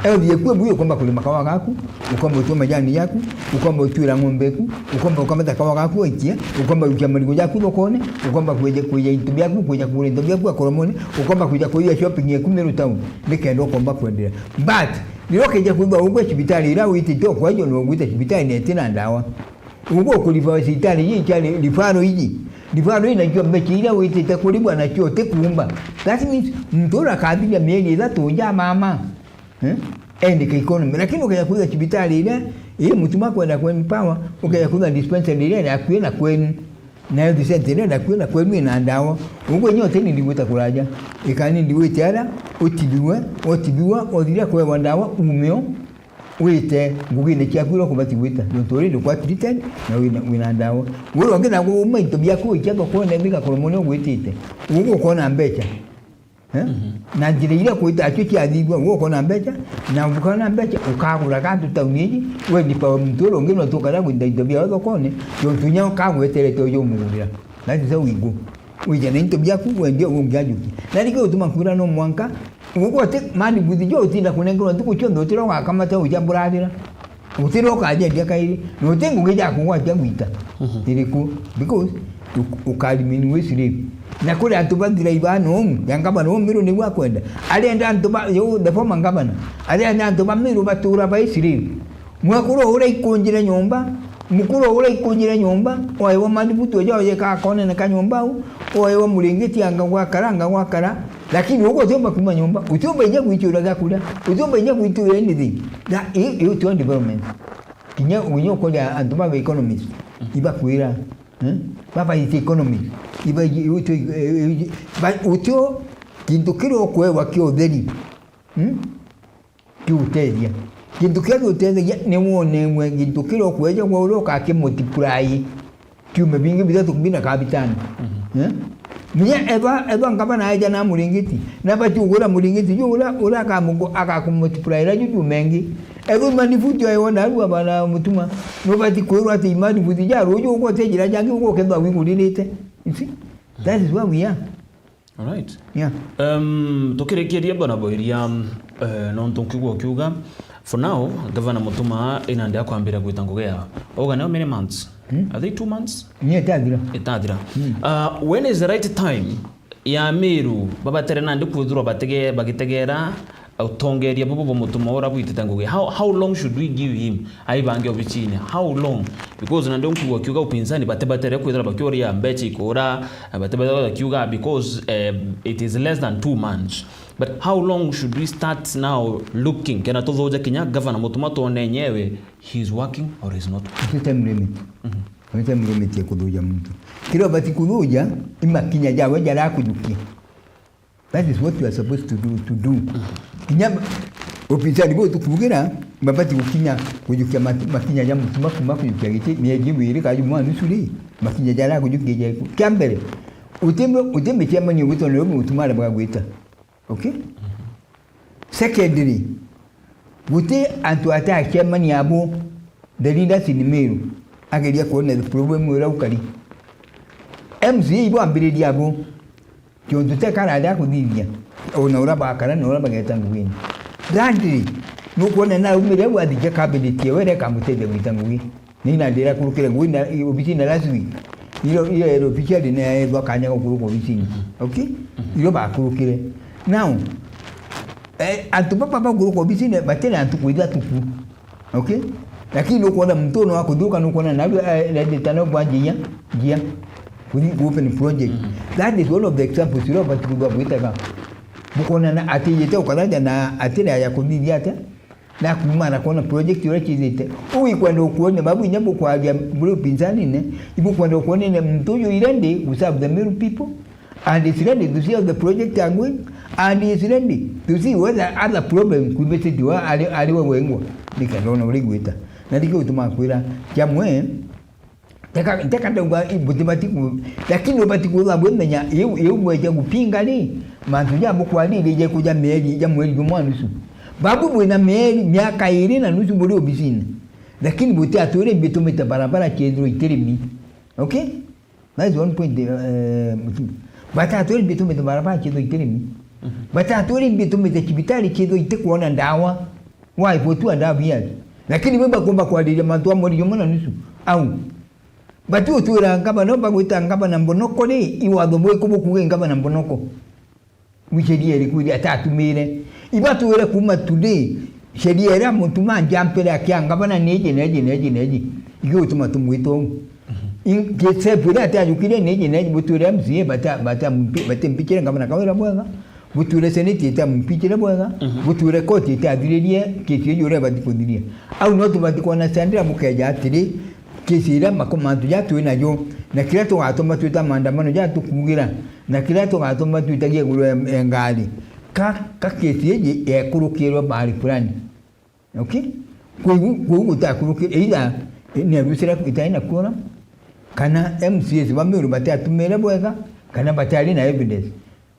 Health eku ebua, ukomba kurima kawa gaku, ukomba utua majani yaku, ukomba utuira ng'ombe eku, ukomba ukamata kawa gaku waikia, ukomba gukia marigu jaku thokone, ukomba kwija, kwija into biaku, kwija kugura into biaku akoromone, ukomba kwija kwija shopping eku Meru town, nikenda ukomba kwenderea. But riria ukija kwithwa ugwe cibitari iria witite ukwajo na ugwite cibitari na itina ndawa. Ugu ukuriva cibitari iji cia ri-, rifaro iji. Rifaro iji nacio mbeca iria witite kurivwa nacio utikuumba. That means, muntu uria akathiria mieri ithatu ja mama, eh, endika economy. Lakini ukeja kwithira cibitari iria ii mutuma kwenda kwe empower, ukeja kwithira dispensary iria iri akui na kwenu, na health center iria iri akui na kwenu ina ndawa. Ugu inya uti nindi gwita kuraja. Ikani ndigwite ara, utibiwe, utibiwa, uthiria kwewa ndawa, umeo. Wite ngugine ciaku iria ukubati gwita, nontu already ukwa treated na wina, wina ndawa. Uria ungi naku uma into biaku wikia thokone, bigakorwo muni ugwitite. Ugu ukona mbeca. Eh? Na njira iria kwita acio ciathithua, ugu ukona mbeca, na ukona mbeca, ukagura gantu tauni iji, we ni pa muntu uria ungi no tukaja gwita into biao thokone, nontu inya ukagweterete uju umugurira. That is how we go. Wije na into biaku, wendie uu ungi ajukie. Na niki gutuma nkwira no mwanka, uguo ti mani buthi jo utinda kunengerwa ntuku cionthe, utira ugakamata uja burarira. Utira ukajendia kairi, na uti ngugi ja kugwatia gwita. Iriku? Because uk-, ukarimini wi slave. Na kuri antu bathira ibana umu, ya ngavana umiru niguo akwenda. Arenda antu ba, yo, the former governor, arenda antu ba Meru batura ba slave. Mwekuru uria ikunjire nyomba, mukuru uria ikunjire nyomba, oewa madibutu eja oje kakonene ka nyomba au, oewa muringiti anga gwakara, anga gwakara, lakini ugu utiumba kuma nyomba, utiumba ija gwichura gia kuria, utiumba ija gwichura anything. Na i, i utio development. Kinya, kinya ukoria antu baba economists, ibakwira, eh? Baba ite economy, iba, i, utio, i, i, ba, utio, kintu kiria ukwewa kia utheri, hmm? Kiutethia. Kintu kiria giutethagia ni wone imwe gintu kiria ukwejagwa uria ukakimultiply kiume bingi bithatu bina ka bitano. Eh? Minya eba, eba ngavana aeja na muringiti, na bati ugura muringiti ju uria, uria akamugo-, agakumultiply ra ju jume ingi. Eba imanibuti ayo na arua bana mutuma. Nubati kwirwa ati imanibuti ja ruju ugwote jira jangi ugokethwa wiguririte. You see? That is where we are. Alright. Yeah. Um, tukirikiria bwana Boiria, um, eh, nontu nkiuga ukiuga, for now, Gavana Mutuma inandi akwambira gwita ngugi ya. Uga nayo many months? Hmm? Are they two months? Ni itathira. Itathira. Hmm. Uh, when is the right time ya Meru babatere nandi kwithirwa batege-, bagitegera utongeria bubu bwa Mutuma ura bwitite ngugi? How, how long should we give him? Aibange obichini. How long? Because nandi nkiuga ukiuga upinzani batibatere kwithira bakioria mbecha ikura, batibatere bakiuga because, eh, it is less than two months. But how long should we start now looking? Kena tuthuja kinya Gavana Mutuma tuone enyewe he is working or he is not working. Nti time limit. Nti time limit ya kuthuja muntu. Kiria ubati kuthuja, i makinya jawe jaria akujukia. That is what you are supposed to do, to do. Kinya upinzani bo tukugira, babati gukinya kujukia mat-, makinya ja Mutuma kuma kujukia giti, mieri ibiri ka juma nusu ri, makinya jaria kujukia ja iku. Kia mbere, utimbe, utimbe chairman ugwitwa Nairobi Mutuma aria bagwita. Okay? Secondly, guti antu ati a chairman abo, the leaders in Meru, ageria kuona the problem uria ukari. M C A ibo ambiriria abo. Tiontu tekara aja kuthithia, ona uria bakara na uria bageta ngugine. Thirdly, nukwona na umire au athikia cabinet yewe iria ikamutethia gwita ngugi. Ni na ndira kurukire ngugi na, obisine last week. Iro, iro, iro officially ni yaethwa kanya ga gukuruka obisini. Okay? Iro bakurukire. Now, eh, antu baba bakuruka obisini, batiri antu kwithira tuku. Okay? Lakini nukwona muntu no akuthuka, nukwona nawe, eh, rendete no bwa njia, njia. Kuthi ku open project. That is one of the examples iro bati kuthwa gwitaga. Bukwona na atijite ukaraja na atiri ya kuthithia atia? Na kuuma na kwona project uria ciithite. Uu ikwenda ukuonia, babu inya bukwaria buri upinzanine, ibukwenda ukuonia muntu uyu is ready to serve the Meru people, and is ready to see how the project are going, and is ready to see whether other problems could be situated ari, ari we wengwa. Nikenda ona uri gwita. Na nikio gituma kwira, jamwe, Teka, teka ndauga, i, butibati ku-, lakini ubati kwithirwa bwimenya, iu, iu bweja gupinga ri, mantu ja bukwarire ja kuja mieri ja mweri jumwe na nusu. Babu bwina mieri, miaka iri na nusu buri obisini. Lakini butiatwire bitumite barabara ciethirwe itirimi. Okay? That is one point, eh, Mutu. Batatwire bitumite barabara ciethirwe itirimi. Batatwire bitumite cibitari ciethirwe itikwona ndawa. Why for two and a half years? Lakini bwe bakumba kwariria mantu a mweri jumwe na nusu. Au. Bati utwira ngavana, bagwita ngavana mbonoko ri, iwatho bwiku bukuge ngavana mbonoko? Wi sheria iriku iria atatumire? Ibatwire kuma today, sheria iria mutuma njampere akia ngavana ni iji, na iji, na iji, na iji. Igutuma tumwita uu. In-, ki-, step iria atiajukirie ni iji, na iji, butwire M C A bata-, bata-, batimpichire ngavana Kawira bwega. Butwire seneti itamumpicire bwega, butwire koti itathiririe kesi iji uria ibati kuthiria. Au no tubati kwona Sandra bukeja atiri, kesi iria mako-, mantu ja twi najo, na kiria tugatuma twita maandamano ja tukugira, na kiria tugatuma twitagia iguru ya, ya ngari. Ka, ka kesi iji yekurukirwe mahali fulani. Okay? Kwou, kwou gutakurukire, either, eh, ni arucire itai na quorum, kana M C As ba Meru batiatumire bwega, kana batiari na evidence,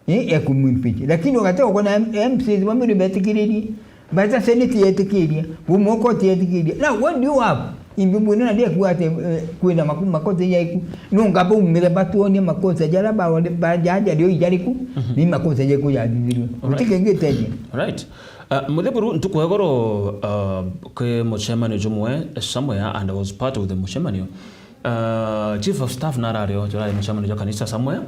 eh, ya kumwimpeach. Lakini ugate ukona M-, M C As ba Meru betikiririe, bata senate yetikiria, bumwe koti yetikiria. Now, what do you have? Imbi bwina na ndia kuga ati, eh, kwina maku-, makosa jaiku. Nunga baumire batwonie makosa jara ba-, ba-, ja-, jari o ijariku, ni makosa jaiku jathithirwe. Alright. Utikengiteje. Right. Uh, Muthikuru, ntuku ya igoro, uh, kwi mucemanio jumwe somewhere, and I was part of the mucemanio. Uh, Chief of Staff narario, turari mucemanio jwa kanisa somewhere.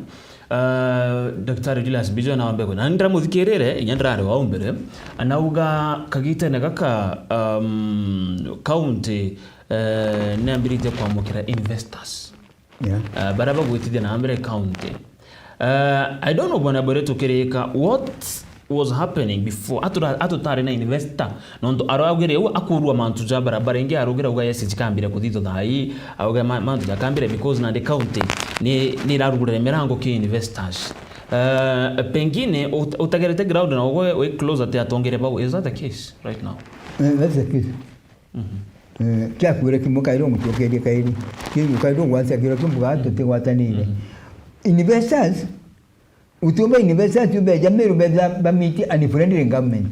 Uh, Daktari Julius Mbijo nawe mbere, na ndiramuthikirire, inya ndirari wau mbere, anauga kagitene gaka, um, county, uh, niambiritie kwamukira investors. Yeah. Uh, baria bagwitithia na mbere county. Uh, I don't know, Bwana Bwire, tukirika, what was happening before? Atu-, atutari na investor, nontu araugire u akurua mantu ja barabara ingi, araugire uga yes, jikambire kuthithwa thaa ii, auga ma-, mantu jakambire because Nandi County ni, ni irarugurire mirango ki investors. Uh, pengine ut-, utagerete ground na ugwe wi close ati atongere bau. Is that the case right now? Eh, that's the case. Eh, kiakwire kimwe kairi umucokerie kairi. Kiu kairi ugwacia kiro kimwe gaa tutigwatanire. Investors, utiumba investors ubeja Meru betha bamiti unfriendly government.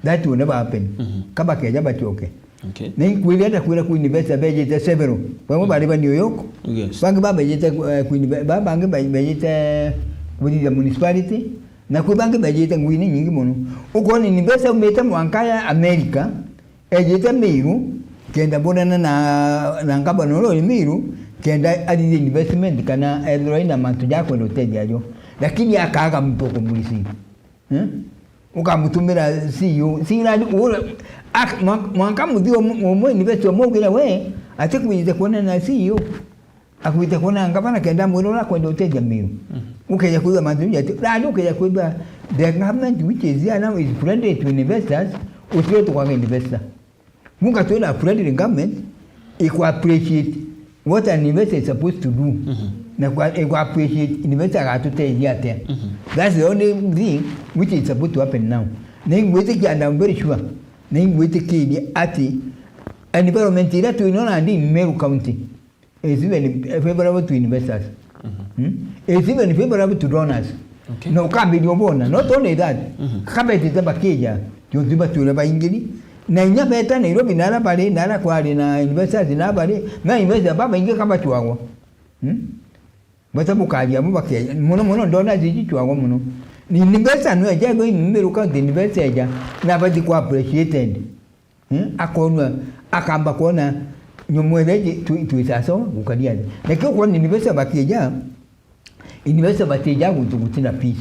That will never happen. Kabakeja bacoke. Okay. Na inkwire ndakwira ku investor bejite several. Bamwe bari ba New York. Yes. Bangi babejite, eh, ku inve-, ba-, bangi be-, bejite kuthithia municipality. Na kwi bangi bejite ngui ni nyingi muno. Ukona investor umite mwanka ya America, ejite Meru, kenda bonana na, na ngavana uria uri Meru, kenda athithie investment kana ethirwa ina mantu ja kwenda utethia jo. Lakini akaga muntu ukumurisi. Eh? Ukamutumira C E O. Sirani, ura, ak-, mwa-, mwanka muthio mu-, umwe investor umwe ugire we, atikwithite kuonana na C E O. Akwite kuona ngavana kenda amwira uria akwenda utethia Meru. Ukeja kwigua mantu jau jati, randi ukeja kwigua the government which is here now is friendly to investors, utire tukwaga investor. Munga twina friendly government, iku appreciate what an investor is supposed to do. Na kwa, iku appreciate investor agatutethia atia. That's the only thing which is supposed to happen now. Na ingwitikia, and I'm very sure, na ingwitikirie ati environment iria twina nandi in Meru County, is even favorable to investors. Hmm? Is even favorable to donors. Okay. Na ukambiria ubona, not only that, kabetite bakija, jonthi bature baingiri, na inya beta Nairobi nara bari, nara kwari na investors nara bari, na investors babaingi kabachwagwa. Hmm? Bata bukaria abo bakeja, muno muno donors iji chwagwa muno. Ni investor no eja ego in Meru County, investor eja, na bathi kwa appreciated. Hmm? Akonwa, akamba kwona Nyomo iria iji twi-, twi sawa sawa gukaria nthi. Lakini ukwona university bakija, university batija guntu gutina fees.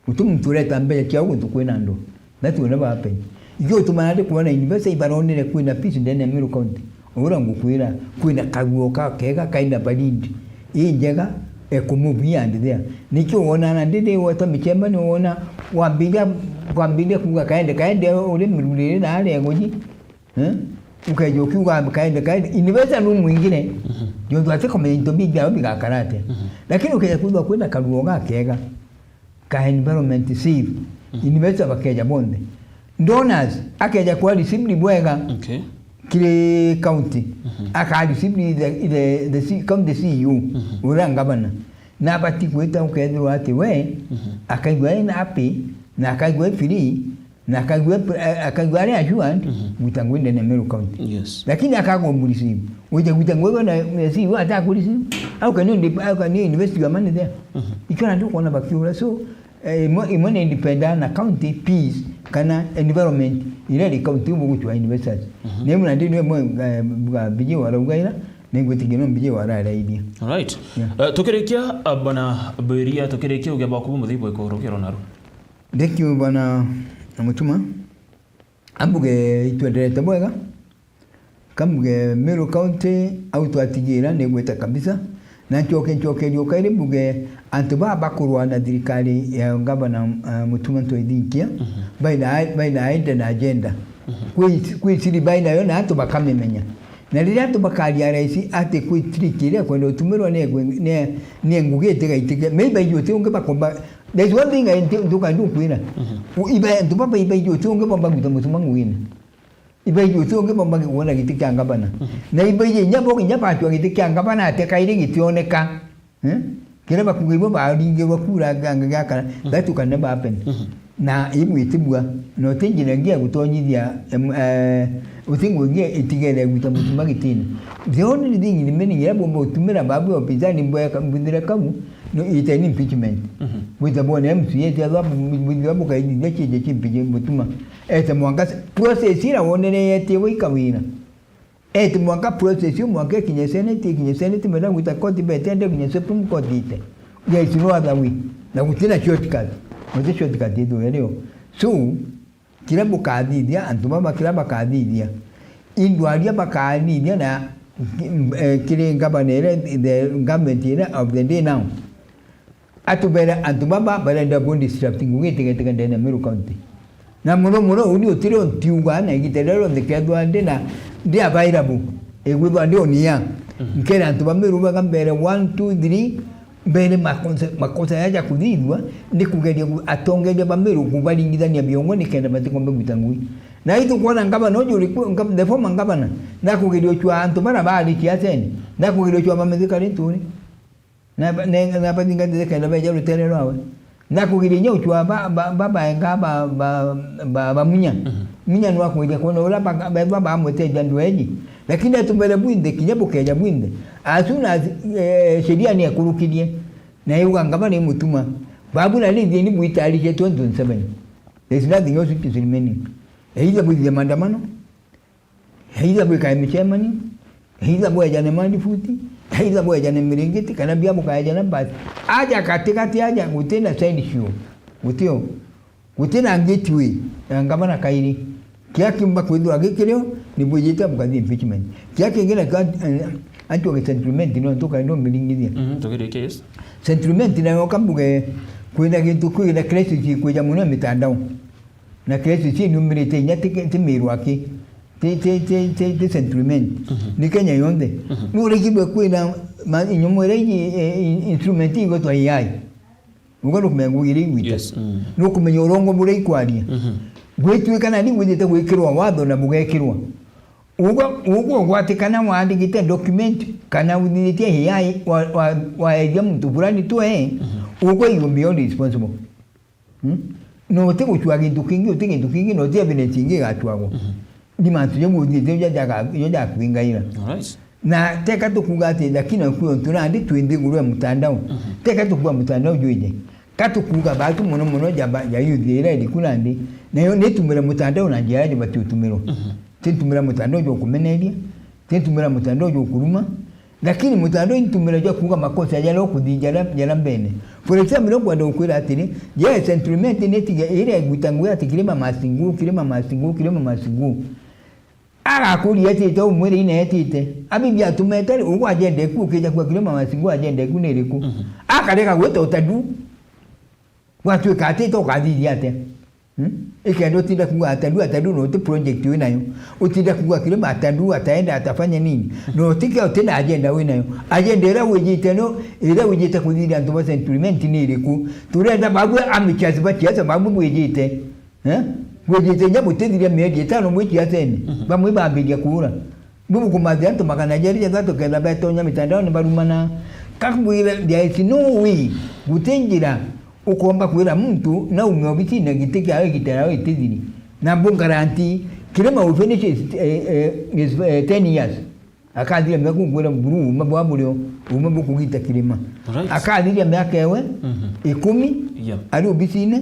Guti muntu ureta mbeca ciao guntu kwina andu. That will never happen. Ikio utuma nandi kwona university ibaronire kwina fees ndene ya Meru County. Ura ngukwira, kwina karuo ka kega kaina balindi. Injega, ekumubia and there. Nikio wona nandi ndi weta michemba ni wona wambiria, wambiria kuga kaende, kaende uri mirurire na aria eguji. Eh? Ukeja ukiuga kaende, kaende. University nu mwingire. Mhm. Jontu ati kumenya into bibi biao bigakara atia. Mhm. Lakini ukeja kwithwa kwina karuo ga kega ka environment safe. Mhm. University bakeja bonthe. Donors, akeja kwa received bwega. Okay. Kiri county. Mhm. Aka received the, the, the C-, county C E O. Mhm. Uria ngavana. Na abati gwita ukethirwa ati we, mhm, akaigua ena happy, na akaigua e free, na akaigua, eh, akaigua ari assured, mhm, gwita ngui ndene ya Meru County. Yes. Lakini akagwa murisimu. Wija gwita ngui na, na si wa ata kurisimu. Au can you, au can you invest your money there? Mhm. Ikio nandi ukwona bakiura. So, eh, imwe, imwe ni independent na county peace kana environment ira ri county ubu guchwa investors. Mhm. Ni muna ndini imwe, eh, buga biji waraugaira, ni ngwitikia no biji wararaithia. All right. Yeah. Eh, tukirikia, eh, bwana Bwiria, tukirikia uge baku bumuthi bwiko rugero naru. Thank you, bwana Mutuma. Ambuge itwenderete bwega. Kambuge Meru County au twatigira ni gwita kabisa. Na ncoke ncokerie ukairi mbuge antu baa bakurwa na thirikari ya gavana, eh, Mutuma Ntwethinkia, mhm, baina, baina aende na agenda. Mhm. Kwi, kwi siri baina yo na antu bakamimenya. Na riria antu bakaria raisi ati kwi trick iria kwenda utumirwa ni, ni, ni ngugi itigaitike. Maybe ijo ti ungi bakomba. There's one thing I think nduka ndukwira. Mhm. U-, iba, antu baba iba ijo ti ungi bomba gwita Mutuma ngugine. Iba ijo ti ungi bomba gwona giti kia ngavana. Mhm. Na iba ijo inya bo, inya bachwa giti kia ngavana ate kairi gitioneka. Eh? Kiria bakuga ibo baringirwa kura ganga gakara. Mhm. That can never happen. Mhm. Na igwitibua, na uti njira ingi ya gutonyithia, em, eh, uti ngu ingi itigere gwita Mutuma gitine. The only thing remaining iria bomba utumira babu ya upinzani mbweka, mbwithire kau, no, ite ni impeachment. Mhm. Gwita bone M C A cia thwa, mbwithire bukaithithia chieje chi impeach Mutuma. Ete mwanka se-, process ira wonere yetiwe ikawira. Eti mwanka process iu mwanka ikinye Senate, ikinye Senate, menda gwita court, betende kinye Supreme Court ite. There is no other way. Na gutina shortcut. Guti shortcut itu rio. So, kiria bukathithia, antu baba kiria bakathithia, indwaria bakathithia na, eh, kiri ngavana iria, the government iria of the day now. Atubere antu baba barenda ku disrupt ngugi itigaitike ndene ya Meru County. Na muno muno, uni utiri untiuga na igita riria rionthe kethwa ndi na, ndi available, igwithwa ndi on air. Mhm. Nkere antu ba Meru bega mbere one, two, three, mbere makosa, makosa yaja kuthithua, ni kugeria ku-, atongeria ba Meru kubaringithania biongo nikenda batikombe gwita ngui. Na itu kwona ngavana uju uri ku-, ngav-, the former governor, na kugeria uchwa antu bara bari siaseni, na kugeria uchwa mamithikari nturi. Na ba-, ne-, na bathingatite kenda beja rutere rwawe. Na kugiria inya uchwa ba, ba, ba, baenga ba, ba, ba, ba Munya. Mhm. Munya nwa kugiria kwona uria ba, ba, ba, bamwetethia ndweji. Lakini atumere bwinthe, kinya bukeja bwinthe. As soon as, eh, sheria ni ekurukirie, na yuga ngavana imutuma. Babu na rithie ni bwitaririe twenty twenty-seven. There is nothing else which is remaining. Either bwithie maandamano, either bwikae micemanio, either bwejane mandi futi, either bwejane miringiti, kana bia bukaejana basi. Aja katikati aja, gutina side show. Gutio. Gutina gateway ya ngavana kairi. Kia kiumba kwithirwa gikirio, ni bwijite bukathi impeachment. Kia kingi na kia, eh, antu age sentiment no tukaenda miringithia. Mhm, tukiri case. Sentiment na yoka mbuge kwina gintu kwina crisis kwija muno mitandao. Na crisis ni umirite inya ti, ti Meru aki. Ti, ti, ti, ti, ti Central Imenti. Mhm. Ni Kenya yonthe. Mhm. Nurigirwe kwina ma-, inyomo iria ingi, eh, in-, instrument igwetwa A I. Uga nukumenya ngugi iria igwita. Yes, mm. Nukumenya urongo buria ikwaria. Mhm. Gwituika nani gwithite gwikirwa watho na bugekirwa. Ugwa, ugwa ugwatikana wandikite document kana uthithitie A I wa, wa, waethia muntu fulani tu, eh, mhm, ugwa you will be held responsible. Hmm? No uti gucua gintu kingi, uti gintu kingi, no uti evidence ingi igacuagwa. Mhm. Ni mantu jau uthiite jo jaga-, jo jakwingaira. Alright. Na teka tukuuga ati lakini kwi untu nandi twi nthiguru ya mutandao. Mhm. Teka tukuuga mutandao jwije. Ka tukuuga batu muno muno jaba, ja youth ira iriku nandi. Nayo nitumire mutandao na njira ya jabati utumirwa. Mhm. Tintumira mutandao jwa kumeneria. Tintumira mutandao jukuruma, lakini mutandao intumira jwa kuuga makosa jaria ukuthithia jaria, jaria mbene. For example, ukwenda gukwira atiri, yes, Central Imenti ni tige iria iguita ngugi ati Kirima Masingu, Kirima Masingu, Kirima Masingu. Agakuria etite, umwire ina etite. Abibi atumete ri, ugu agenda eku ukija kwa Kirima Masingu, agenda eku ni iriku? Mhm. Akarega gwita utadu. Gwatuika atite ukathithia atia? Hmm? Ikenda utinda kuuga atadu, atadu na uti project winayo. Utinda kuuga Kirima atadu, ataenda atafanya nini? Na utikio uti na agenda winayo. Agenda iria wijite no, iria wijite kuthithia antu ba Central Imenti ni iriku? Turenda babu amateurs ba siasa babu bwijite. Eh? Bwijite inya butithiria mieri itano mwi siasene. Mhm. Bamwe bambiria kuura. Bubukumathia antu magana jeri jathatu kenda betonya mitandaoni barumana. Kakwira, there is no way, guti njira ukomba kwira muntu naume obisine giti kiawe gitera itithiri. Na mbu guarantee Kirima will finish his, eh, eh, his, eh, ten years. Akathira miaka, nkwira buru uma bwa burio, uma bukugita Kirima. Right. Akathira miaka ewe, mhm, ikumi, yeah, ari obisine,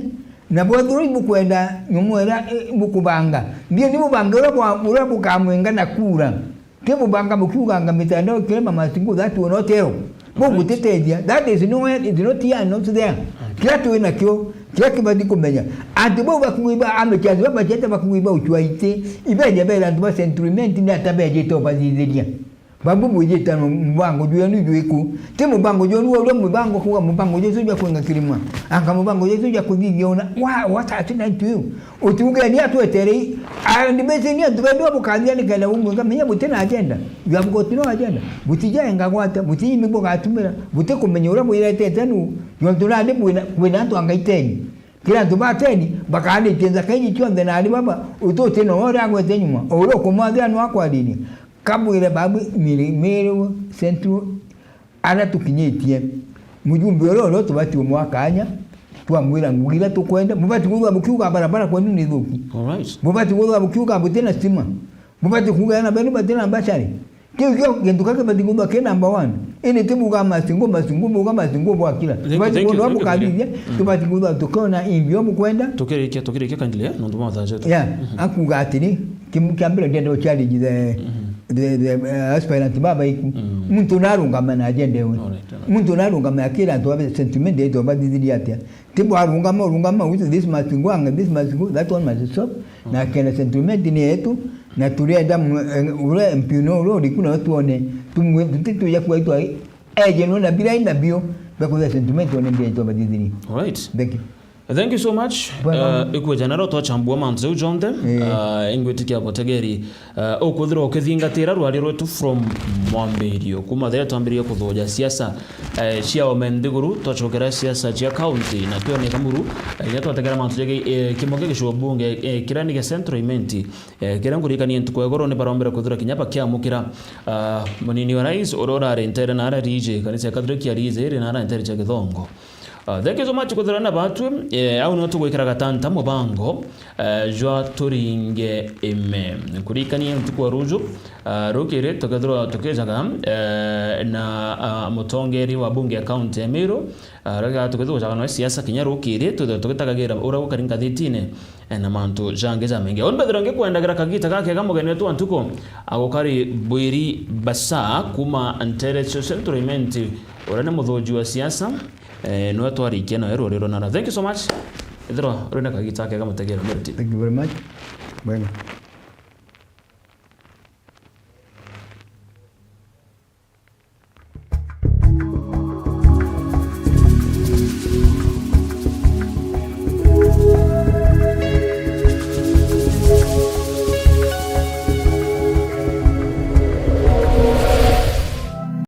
na bwethirwa ibukwenda nyumu iria, eh, bukubanga. Mbio ni bubange uria bwa, uria bukamwenga na kura. Ti bubanga bukiuganga mitandao Kirima Masingu, that will not help. Right. Bugutitethia. That is nowhere, is not here, not there. Right. Kiria twi nakio, kiria kibati kumenya. Antu bau bakuiba, amateurs baba ciete bakuiba ucwaite, ibeja bera antu ba Central Imenti ni ata bejite ubathithiria. Babu bwijite na mubango jwenu jwiku. Ti mubango jwenu wa uria mubango kuuga mubango Jesu jwa kwenga Kirima. Anga mubango Jesu jwa kuthithia una. Wha-, what are they to you? Utiuge ni atweterei. And basically ni antu bendu abukathia ni kenda umwe kamenya buti na agenda. You have got no agenda. Butijaenga gwata, butimi bugatumira, buti kumenya uria bwiretete nu. Yontu nandi bwina, bwina antu anga iteni. Kira antu ba teni, bakaanitie nthaka iji cionthe na ari baba, ututi no uria agwete nyuma. O uria ukumwathia no akwariria. Kabwire babu Miri-, Meru Central, aria tukinyitie, mujumbe uria uria tubati umwa kanya, twamwira ngugi iria tukwenda, mubati kwithirwa mukiuga barabara kwenu ni thuki. Alright. Mubati kwithirwa mukiuga buti na stima. Mubati kuuga ana benu bati na mbacari. Kiu kio gintu kia kibati kwithirwa ki number one. Indi ti buga Masingu, Masingu, buga Masingu bwakira. Thank you, tubati thank you, kwithirwa thank you, bukathithia, mhm, tubati kwithirwa tukiona imbio bukwenda. Tukirikia, tukirikia kindly, eh, nontu bwa mathaa jetu. Yeah, mhm, akuuga atiri, Kim-, kia mbere ndienda challenge the, mhm, the, the, uh, aspirant baba iku. Mm. Muntu narungama na agenda ewe. Alright, alright. Muntu narungama akira antu ba Central Imenti yetu bathithirie atia. Ti bwarungama, urungama, with this must go, and this must go, that one must stop. Mm. Na kenda Central Imenti ni yetu, na turienda mu-, eh, ule M P no ule uriku na tuone, tumwe, tutituja kwa itwa, eje no na bila ina bio, bakuza Central Imenti one bila itwa bathithirie. Alright. Thank you. Thank you so much. Bwega. Uh, ikwija naro twachambua mantu jau jonthe. Eh. Uh, ingwitikia butegeri, uh, ukwithirwa ukithingatira rwari rwetu from mwambirio. Kuma thiria twambiririe kuthuja siasa, uh, cia ome nthiguru, twachokera siasa cia county, na twene Kamuru, uh, inya twategera mantu jegi, uh, kimo kia gicigo bunge, uh, kiria ni gia Central Imenti, uh, kiria nkuririkania ntuku ya igoro ni barombire kwithirwa kinya bakiamukira, uh, munini wa rais uria urari ntere na ara rije, kanisa ya Catholic ya rije, iri na ara ntere cia Githongo. Ah, thank you so much kwithirwa na batwi. Eh, au nio tugwikira gatanta mubango, eh, jwa Turinge Ime. Kurikania ntuku wa ruju, ah, rukiri tukethirwa tukijaga, eh, na, ah, mutongeri wa bunge ya county ya Meru, ah, rega tukethirwa tukijaga nawe siasa kinya rukiri, twithirwa tugitagagira uria gukari ngathitine, eh, na mantu jangi jamaingi. Uni mbethirwa ngikwendagira kagita gakega mugeni wetu wa ntuku, agukari Bwiri Basa kuma ntere cia Central Imenti, uria ni muthuji wa siasa. Eh, niwe twarikia nawe rwari rwa nara. Thank you so much. Ethirwa uri na kagita kega mutegeri Meru T V. Thank you very much. Bwega.